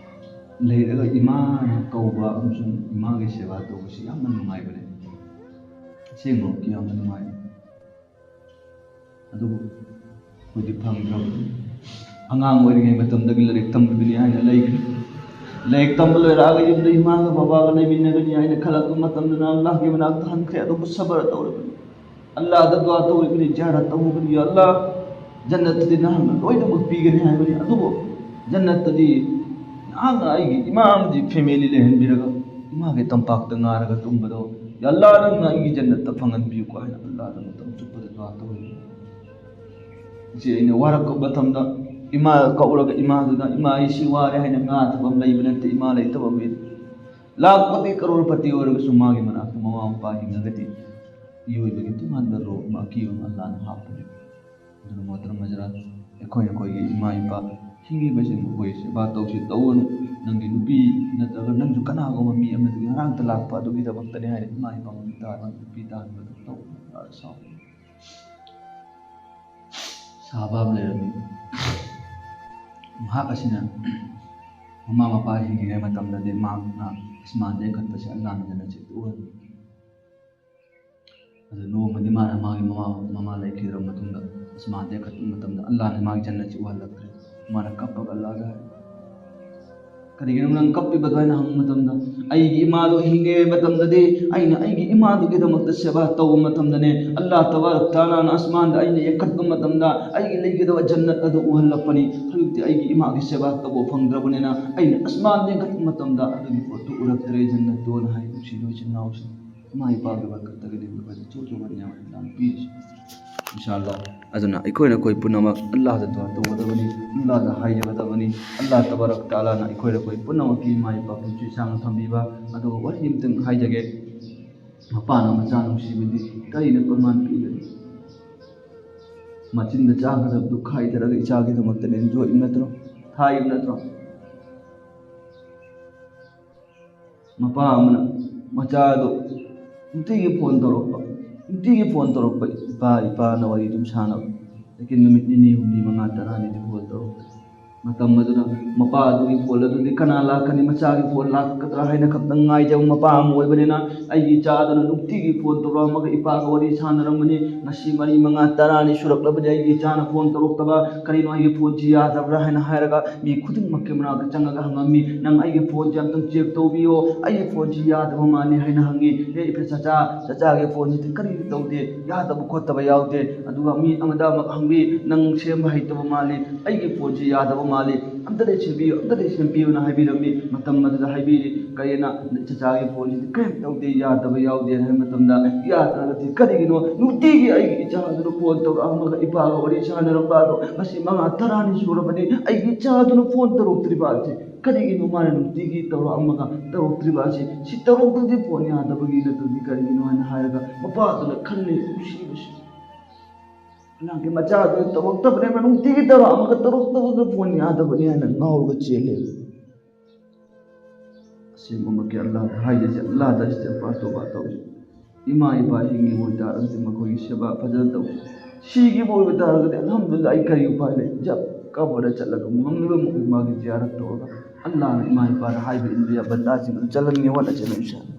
ꯂꯩꯔꯒ ꯏꯃꯥꯅ ꯀꯧꯕ ꯑꯃꯁꯨꯡ ꯏꯃꯥꯒꯤ ꯁꯦꯕꯥ ꯇꯧꯕꯁꯤ ꯌꯥꯝꯅ ꯅꯨꯡꯉꯥꯏꯕꯅꯤ꯫ ꯑꯁꯦꯡꯕꯃꯛꯀꯤ ꯌꯥꯝꯅ ꯅꯨꯡꯉꯥꯏ꯫ ꯑꯗꯨꯕꯨ ꯑꯩꯈꯣꯏꯗꯤ ꯐꯪꯗ꯭ꯔꯕꯅꯤ꯫ ꯑꯉꯥꯡ ꯑꯣꯏꯔꯤꯉꯩ ꯃꯇꯝꯗꯒꯤ ꯂꯥꯏꯔꯤꯛ ꯇꯝꯕꯤꯕꯅꯤ ꯍꯥꯏꯅ ꯂꯩꯈ꯭ꯔꯦ꯫ ꯂꯥꯏꯔꯤꯛ ꯇꯝꯕ ꯂꯣꯏꯔꯛꯑꯒ ꯌꯨꯝꯗ ꯏꯃꯥꯒ ꯕꯕꯥꯒ ꯂꯩꯃꯤꯟꯅꯒꯅꯤ ꯍꯥꯏꯅ ꯈꯜꯂꯛꯄ ꯃꯇꯝꯗꯅ ꯑꯜꯂꯥꯍꯒꯤ ꯃꯅꯥꯛꯇ ꯍꯟꯈ꯭ꯔꯦ꯫ ꯑꯗꯨꯕꯨ ꯁꯕꯔ ꯇꯧꯔꯕꯅꯤ꯫ ꯑꯜꯂꯥꯍꯗ ꯗꯨꯋꯥ ꯇꯧꯔꯤꯕꯅꯤ, ꯖꯤꯌꯥꯔꯠ ꯇꯧꯔꯤꯕꯅꯤ, "ꯌꯥ ꯑꯜꯂꯥꯍ, ꯖꯟꯅꯠꯇꯗꯤ ꯅꯍꯥꯛꯅ ꯂꯣꯏꯅꯃꯛ ꯄꯤꯒꯅꯤ ꯍꯥꯏꯕꯅꯤ, ꯑꯗꯨꯕꯨ ꯖꯟꯅꯠꯇꯗꯤ ꯅꯍꯥꯛꯅ ꯑꯩꯒꯤ ꯏꯃꯥ ꯑꯃꯗꯤ ꯐꯦꯃꯤꯂꯤ ꯂꯩꯍꯟꯕꯤꯔꯒ ꯏꯃꯥꯒꯤ ꯇꯝꯄꯥꯛꯇ ꯉꯥꯔꯒ ꯇꯨꯝꯕꯗꯣ, ꯌꯥ ꯑꯜꯂꯥꯍ, ꯅꯪꯅ ꯑꯩꯒꯤ ꯖꯟꯅꯠꯇ ꯐꯪꯍꯟꯕꯤꯌꯨꯀꯣ" ꯍꯥꯏꯅ ꯑꯜꯂꯥꯍꯗ ꯃꯇꯝ ꯆꯨꯞꯄꯗ ꯗꯨꯋꯥ ꯇꯧꯔꯤꯕꯅꯤ꯫ ꯏꯆꯦ, ꯑꯩꯅ ꯋꯥꯔꯛꯄ ꯃꯇꯝꯗ ꯏꯃꯥ ꯀꯧꯔꯒ, ꯏꯃꯥꯗꯨꯅ, "ꯏꯃꯥ, ꯑꯩ ꯁꯤ ꯋꯥꯔꯦ" ꯍꯥꯏꯅ ꯉꯥ ꯊꯕꯝ ꯂꯩꯕ ꯅꯠꯇꯦ, ꯏꯃꯥ ꯂꯩꯇꯕ ꯃꯤ꯫ ꯂꯥꯛꯄꯗꯤ ꯀꯔꯣꯔꯄꯇꯤ ꯑꯣꯏꯔꯒꯁꯨ ꯃꯥꯒꯤ ꯃꯅꯥꯛꯇ ꯃꯃꯥ ꯃꯄꯥ ꯍꯤꯡꯉꯒꯗꯤ ꯏꯔꯣꯏꯕꯒꯤ ꯇꯣꯉꯥꯟꯕ ꯔꯣ ꯑꯃ, ꯑꯀꯤꯕ ꯑꯃ ꯑꯜꯂꯥꯍꯅ ꯍꯥꯞꯄꯅꯤ꯫ ꯑꯗꯨꯅ ꯃꯣꯍꯇꯔꯝ ꯍꯖꯔꯥꯠ, ꯑꯩꯈꯣꯏ ꯑꯩꯈꯣꯏꯒꯤ ꯏꯃꯥ ꯏꯄꯥ ꯍꯤꯡꯉꯤꯕꯁꯤꯡꯕꯨ ꯑꯩꯈꯣꯏ ꯁꯦꯕꯥ ꯇꯧꯁꯤ, ꯇꯧꯒꯅꯨ꯫ ꯅꯪꯒꯤ ꯅꯨꯄꯤ ꯅꯠꯇ꯭ꯔꯒ ꯅꯪꯁꯨ ꯀꯅꯥꯒꯨꯝꯕ ꯃꯤ ꯑꯃꯗꯨꯒꯤ ꯃꯅꯥꯛꯇ ꯂꯥꯛꯄ ꯑꯗꯨꯒꯤꯗꯃꯛꯇꯅꯤ ꯍꯥꯏꯅ ꯏꯃꯥ ꯏꯄꯥ ꯃꯃꯤꯠ ꯇꯥꯍꯟꯕ, ꯅꯨꯄꯤ ꯇꯥꯍꯟꯕꯗꯨ ꯇꯧꯒꯅꯨ꯫ ꯁꯥꯎ꯫ ꯁꯍꯥꯕꯥ ꯑꯃ ꯂꯩꯔꯝꯃꯤ꯫ ꯃꯍꯥꯛ ꯑꯁꯤꯅ ꯃꯃꯥ ꯃꯄꯥ ꯍꯤꯡꯂꯤꯉꯩ ꯃꯇꯝꯗꯗꯤ ꯃꯍꯥꯛꯅ ꯑꯁꯃꯥꯟꯗ ꯌꯦꯡꯈꯠꯄꯁꯦ ꯑꯜꯂꯥꯍꯅ ꯖꯟꯅꯠꯁꯦ ꯎꯍꯜꯂꯤ꯫ ꯑꯗꯨ ꯅꯣꯡꯃꯗꯤ ꯃꯥꯅ ꯃꯥꯒꯤ ꯃꯃꯥ, ꯃꯃꯥ ꯂꯩꯈꯤꯗ꯭ꯔꯕ ꯃꯇꯨꯡꯗ ꯑꯁꯃꯥꯟꯗ ꯌꯦꯡꯈꯠꯄ ꯃꯇꯝꯗ ꯑꯜꯂꯥꯍꯅ ꯃꯥꯒꯤ ꯖꯟꯅꯠꯁꯦ ꯎꯍꯜꯂꯛꯇ꯭ꯔꯦ꯫ ꯃꯥꯅ ꯀꯞꯄꯒ ꯑꯜꯂꯥꯍꯗ ꯍꯥꯏ, "ꯀꯔꯤꯒꯤꯅꯣ ꯅꯪ ꯀꯞꯄꯤꯕꯗꯣ?" ꯍꯥꯏꯅ ꯍꯪꯕ ꯃꯇꯝꯗ, "ꯑꯩꯒꯤ ꯏꯃꯥꯗꯣ ꯍꯤꯡꯂꯤꯉꯩ ꯃꯇꯝꯗꯗꯤ ꯑꯩꯅ ꯑꯩꯒꯤ ꯏꯃꯥꯗꯨꯒꯤꯗꯃꯛꯇ ꯁꯦꯕꯥ ꯇꯧꯕ ꯃꯇꯝꯗꯅꯦ, ꯑꯜꯂꯥꯍ ꯇꯕꯥꯔꯛ ꯇꯥꯂꯥꯅ ꯑꯁꯃꯥꯟꯗ ꯑꯩꯅ ꯌꯦꯡꯈꯠꯄ ꯃꯇꯝꯗ ꯑꯩꯒꯤ ꯂꯩꯒꯗꯕ ꯖꯟꯅꯠ ꯑꯗꯨ ꯎꯍꯜꯂꯛꯄꯅꯤ꯫ ꯍꯧꯖꯤꯛꯇꯤ ꯑꯩꯒꯤ ꯏꯃꯥꯒꯤ ꯁꯦꯕꯥ ꯇꯧꯕ ꯐꯪꯗ꯭ꯔꯕꯅꯤꯅ ꯑꯩꯅ ꯑꯁꯃꯥꯟꯗ ꯌꯦꯡꯈꯠꯄ ꯃꯇꯝꯗ ꯑꯗꯨꯒꯤ ꯄꯣꯠꯇꯨ ꯎꯔꯛꯇ꯭ꯔꯦ, ꯖꯟꯅꯠꯇꯨꯅ" ꯍꯥꯏ꯫ ꯅꯨꯡꯁꯤꯕ ꯏꯆꯤꯟ ꯏꯅꯥꯎꯁꯤꯡ, ꯏꯃꯥ ꯏꯄꯥꯒꯤ ꯕꯔꯀꯠꯇꯒꯤꯗꯤ ꯑꯩꯈꯣꯏꯗ ꯑꯆꯧ ꯑꯆꯧꯕ ꯅꯤꯌꯥꯃꯠ ꯌꯥꯝ ꯄꯤꯔꯤ꯫ ꯏꯟꯁꯥ ꯑꯜꯂꯥꯍ꯫ ꯑꯗꯨꯅ ꯑꯩꯈꯣꯏꯅ ꯑꯩꯈꯣꯏ ꯄꯨꯝꯅꯃꯛ ꯑꯜꯂꯥꯍꯗ ꯗꯨꯋꯥ ꯇꯧꯒꯗꯕꯅꯤ, ꯑꯜꯂꯥꯍꯗ ꯍꯥꯏꯖꯒꯗꯕꯅꯤ꯫ ꯑꯜꯂꯥꯍ ꯇꯕꯥꯔꯛ ꯇꯥꯂꯥꯅ ꯑꯩꯈꯣꯏ ꯑꯩꯈꯣꯏ ꯄꯨꯝꯅꯃꯛꯀꯤ ꯏꯃꯥ ꯏꯄꯥ ꯄꯨꯟꯁꯤ ꯁꯥꯡꯅ ꯊꯝꯕꯤꯕ꯫ ꯑꯗꯨꯒ ꯋꯥꯔꯤ ꯑꯃꯇꯪ ꯍꯥꯏꯖꯒꯦ꯫ ꯃꯄꯥꯅ ꯃꯆꯥ ꯅꯨꯡꯁꯤꯕꯗꯤ ꯀꯔꯤꯅ ꯄ꯭ꯔꯃꯥꯟ ꯄꯤꯒꯅꯤ? ꯃꯆꯤꯟꯗ ꯆꯥꯒꯗꯕꯗꯨ ꯈꯥꯏꯊꯔꯒ ꯏꯆꯥꯒꯤꯗꯃꯛꯇ ꯂꯦꯟꯖꯣꯛꯏꯕ ꯅꯠꯇ꯭ꯔꯣ? ꯊꯥꯏꯕ ꯅꯠꯇ꯭ꯔꯣ? ꯃꯄꯥ ꯑꯃꯅ ꯃꯆꯥꯗꯨ ꯅꯨꯡꯇꯤꯒꯤ ꯐꯣꯟ ꯇꯧꯔꯛꯄ, ꯅꯨꯡꯇꯤꯒꯤ ꯐꯣꯟ ꯇꯧꯔꯛꯄ, ꯏꯄꯥ, ꯏꯄꯥꯅ ꯋꯥꯔꯤ ꯑꯗꯨꯝ ꯁꯥꯟꯅꯕ꯫ ꯂꯦꯀꯤꯟ ꯅꯨꯃꯤꯠ ꯅꯤꯅꯤ, ꯍꯨꯝꯅꯤ, ꯃꯉꯥ, ꯇꯔꯥꯅꯤꯗꯤ ꯐꯣꯟ ꯇꯧꯔꯛꯇꯦ꯫ ꯃꯇꯝ ꯑꯗꯨꯗ ꯃꯄꯥ ꯑꯗꯨꯒꯤ ꯐꯣꯟ ꯑꯗꯨꯗꯤ ꯀꯅꯥ ꯂꯥꯛꯀꯅꯤ, ꯃꯆꯥꯒꯤ ꯐꯣꯟ ꯂꯥꯛꯀꯗ꯭ꯔꯥ ꯍꯥꯏꯅ ꯈꯛꯇꯪ ꯉꯥꯏꯖꯕ ꯃꯄꯥ ꯑꯃ ꯑꯣꯏꯕꯅꯤꯅ, ꯑꯩꯒꯤ ꯏꯆꯥ ꯑꯗꯨꯅ ꯅꯨꯡꯇꯤꯒꯤ ꯐꯣꯟ ꯇꯧꯔꯛꯑꯝꯃꯒ ꯏꯄꯥꯒ ꯋꯥꯔꯤ ꯁꯥꯟꯅꯔꯝꯕꯅꯤ꯫ ꯉꯁꯤ ꯃꯔꯤ, ꯃꯉꯥ, ꯇꯔꯥꯅꯤ ꯁꯨꯔꯛꯂꯕꯅꯤ ꯑꯩꯒꯤ ꯏꯆꯥꯅ ꯐꯣꯟ ꯇꯧꯔꯛꯇꯕ꯫ "ꯀꯔꯤꯅꯣ, ꯑꯩꯒꯤ ꯐꯣꯟꯁꯤ ꯌꯥꯗꯕ꯭ꯔꯥ?" ꯍꯥꯏꯅ ꯍꯥꯏꯔꯒ ꯃꯤ ꯈꯨꯗꯤꯡꯃꯛꯀꯤ ꯃꯅꯥꯛꯇ ꯆꯪꯉꯒ ꯍꯪꯉꯝꯃꯤ꯫ "ꯅꯪ ꯑꯩꯒꯤ ꯐꯣꯟꯁꯤ ꯑꯝꯇꯪ ꯆꯦꯛ ꯇꯧꯕꯤꯌꯣ, ꯑꯩꯒꯤ ꯐꯣꯟꯁꯤ ꯌꯥꯗꯕ ꯃꯥꯜꯂꯤ" ꯍꯥꯏꯅ ꯍꯪꯉꯤ꯫ "ꯑꯦ, ꯏꯄꯦ ꯆꯆꯥ, ꯆꯆꯥꯒꯤ ꯐꯣꯟꯁꯤꯗꯤ ꯀꯔꯤꯁꯨ ꯇꯧꯗꯦ, ꯌꯥꯗꯕ ꯈꯣꯠꯇꯕ ꯌꯥꯎꯗꯦ"꯫ ꯑꯗꯨꯒ ꯃꯤ ꯑꯃꯗ ꯑꯃꯨꯛ ꯍꯪꯕꯤ, "ꯅꯪ ꯁꯦꯝꯕ ꯍꯩꯇꯕ ꯃꯥꯜꯂꯤ, ꯑꯩꯒꯤ ꯐꯣꯟꯁꯤ ꯌꯥꯗꯕ ꯃꯥꯜꯂꯤ, ꯑꯝꯇꯗꯤ ꯁꯦꯝꯕꯤꯌꯨ, ꯑꯝꯇꯗꯤ ꯁꯦꯝꯕꯤꯌꯨꯅ" ꯍꯥꯏꯕꯤꯔꯝꯃꯤ꯫ ꯃꯇꯝ ꯑꯗꯨꯗ ꯍꯥꯏꯕꯤꯔꯤ, "ꯀꯩꯅ ꯆꯆꯥꯒꯤ ꯐꯣꯟꯁꯤꯗꯤ ꯀꯔꯤꯝ ꯇꯧꯗꯦ, ꯌꯥꯗꯕ ꯌꯥꯎꯗꯦ" ꯍꯥꯏꯕ ꯃꯇꯝꯗ, "ꯌꯥꯗ꯭ꯔꯒꯗꯤ ꯀꯔꯤꯒꯤꯅꯣ ꯅꯨꯡꯇꯤꯒꯤ ꯑꯩꯒꯤ ꯏꯆꯥꯗꯨꯅ ꯐꯣꯟ ꯇꯧꯔꯛꯑꯝꯃꯒ ꯏꯄꯥꯒ ꯋꯥꯔꯤ ꯁꯥꯟꯅꯔꯝꯕ ꯑꯗꯣ ꯉꯁꯤ ꯃꯉꯥ ꯇꯔꯥꯅꯤ ꯁꯨꯔꯕꯅꯤ ꯑꯩꯒꯤ ꯏꯆꯥꯗꯨꯅ ꯐꯣꯟ ꯇꯧꯔꯛꯇ꯭ꯔꯤꯕ ꯑꯁꯤ? ꯀꯔꯤꯒꯤꯅꯣ ꯃꯥꯅ ꯅꯨꯡꯇꯤꯒꯤ ꯇꯧꯔꯛꯑꯝꯃꯒ ꯇꯧꯔꯛꯇ꯭ꯔꯤꯕ ꯑꯁꯤ? ꯁꯤ ꯇꯧꯔꯛꯇ꯭ꯔꯗꯤ ꯐꯣꯟ ꯌꯥꯗꯕꯒꯤ ꯅꯠꯇ꯭ꯔꯗꯤ ꯀꯔꯤꯒꯤꯅꯣ?" ꯍꯥꯏꯅ ꯍꯥꯏꯔꯒ ꯃꯄꯥꯗꯨꯅ ꯈꯜꯂꯤ, ꯅꯨꯡꯁꯤꯕꯁꯤ꯫ ꯑꯉꯥꯡꯒꯤ ꯃꯆꯥꯗꯨ ꯇꯧꯔꯛꯇꯕꯅꯦꯕ, ꯅꯨꯡꯇꯤꯒꯤ ꯇꯧꯔꯛꯑꯃꯒ ꯇꯧꯔꯛꯇꯕꯗꯨꯗ ꯐꯣꯟ ꯌꯥꯗꯕꯅꯤ ꯍꯥꯏꯅ ꯉꯥꯎꯔꯒ ꯆꯦꯜꯂꯦꯕ꯫ ꯑꯁꯦꯡꯕꯃꯛꯀꯤ ꯑꯜꯂꯥꯍꯗ ꯍꯥꯏꯖꯁꯦ, ꯑꯜꯂꯥꯍꯗ ꯏꯁꯇꯤꯒꯐꯥꯔ ꯇꯧꯕ ꯇꯧꯁꯤ꯫ ꯏꯃꯥ ꯏꯄꯥ ꯍꯤꯡꯉꯤꯕ ꯑꯣꯏꯇꯥꯔꯒꯗꯤ ꯃꯈꯣꯏꯒꯤ ꯁꯦꯕꯥ ꯐꯖꯅ ꯇꯧꯁꯤ꯫ ꯁꯤꯈꯤꯕ ꯑꯣꯏꯕ ꯇꯥꯔꯒꯗꯤ ꯑꯜꯍꯝꯗꯨꯂꯤꯜꯂꯥꯍ, ꯑꯩ ꯀꯔꯤ ꯎꯄꯥꯏ ꯂꯩ? ꯖꯞ ꯀꯕꯔꯗ ꯆꯠꯂꯒ ꯉꯝꯂꯤꯕ ꯃꯈꯩ ꯃꯥꯒꯤ ꯖꯤꯌꯥꯔꯠ ꯇꯧꯔꯒ ꯑꯜꯂꯥꯍꯅ ꯏꯃꯥ ꯏꯄꯥꯗ ꯍꯥꯏꯕ ꯏꯟꯕ ꯌꯥꯕ ꯕꯟꯗꯥꯁꯤꯡ ꯑꯗꯨ ꯆꯠꯍꯟꯒꯦ ꯍꯣꯠꯅꯁꯦ ꯏꯟꯁꯥ ꯑꯜꯂꯥꯍ꯫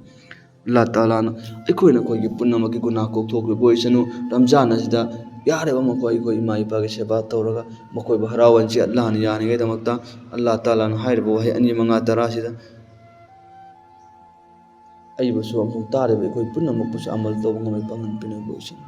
ꯑꯜꯂꯥꯍ ꯇꯥꯂꯥꯅ ꯑꯩꯈꯣꯏꯅ ꯑꯩꯈꯣꯏꯒꯤ ꯄꯨꯝꯅꯃꯛꯀꯤ ꯒꯨꯅꯥꯍ ꯀꯣꯛꯊꯣꯛꯄꯤꯕ ꯑꯣꯏꯁꯅꯨ꯫ ꯔꯝꯖꯥꯟ ꯑꯁꯤꯗ ꯌꯥꯔꯤꯕ ꯃꯈꯣꯏ ꯑꯩꯈꯣꯏ ꯏꯃꯥ ꯏꯄꯥꯒꯤ ꯁꯦꯕꯥ ꯇꯧꯔꯒ ꯃꯈꯣꯏꯕꯨ ꯍꯔꯥꯎꯍꯟꯁꯤ꯫ ꯑꯜꯂꯥꯍꯅ ꯌꯥꯔꯤꯉꯩꯗꯃꯛꯇ ꯑꯜꯂꯥꯍ ꯇꯥꯂꯥꯅ ꯍꯥꯏꯔꯤꯕ ꯋꯥꯍꯩ ꯑꯅꯤ ꯃꯉꯥ ꯇꯔꯥꯁꯤꯗ ꯑꯩꯕꯨꯁꯨ ꯑꯃꯁꯨꯡ ꯇꯥꯔꯤꯕ ꯑꯩꯈꯣꯏ ꯄꯨꯝꯅꯃꯛꯄꯨꯁꯨ ꯑꯃꯜ ꯇꯧꯕ ꯉꯝꯕ ꯄꯥꯡꯒꯜ ꯄꯤꯅꯕ ꯑꯣꯏꯁꯅꯨ꯫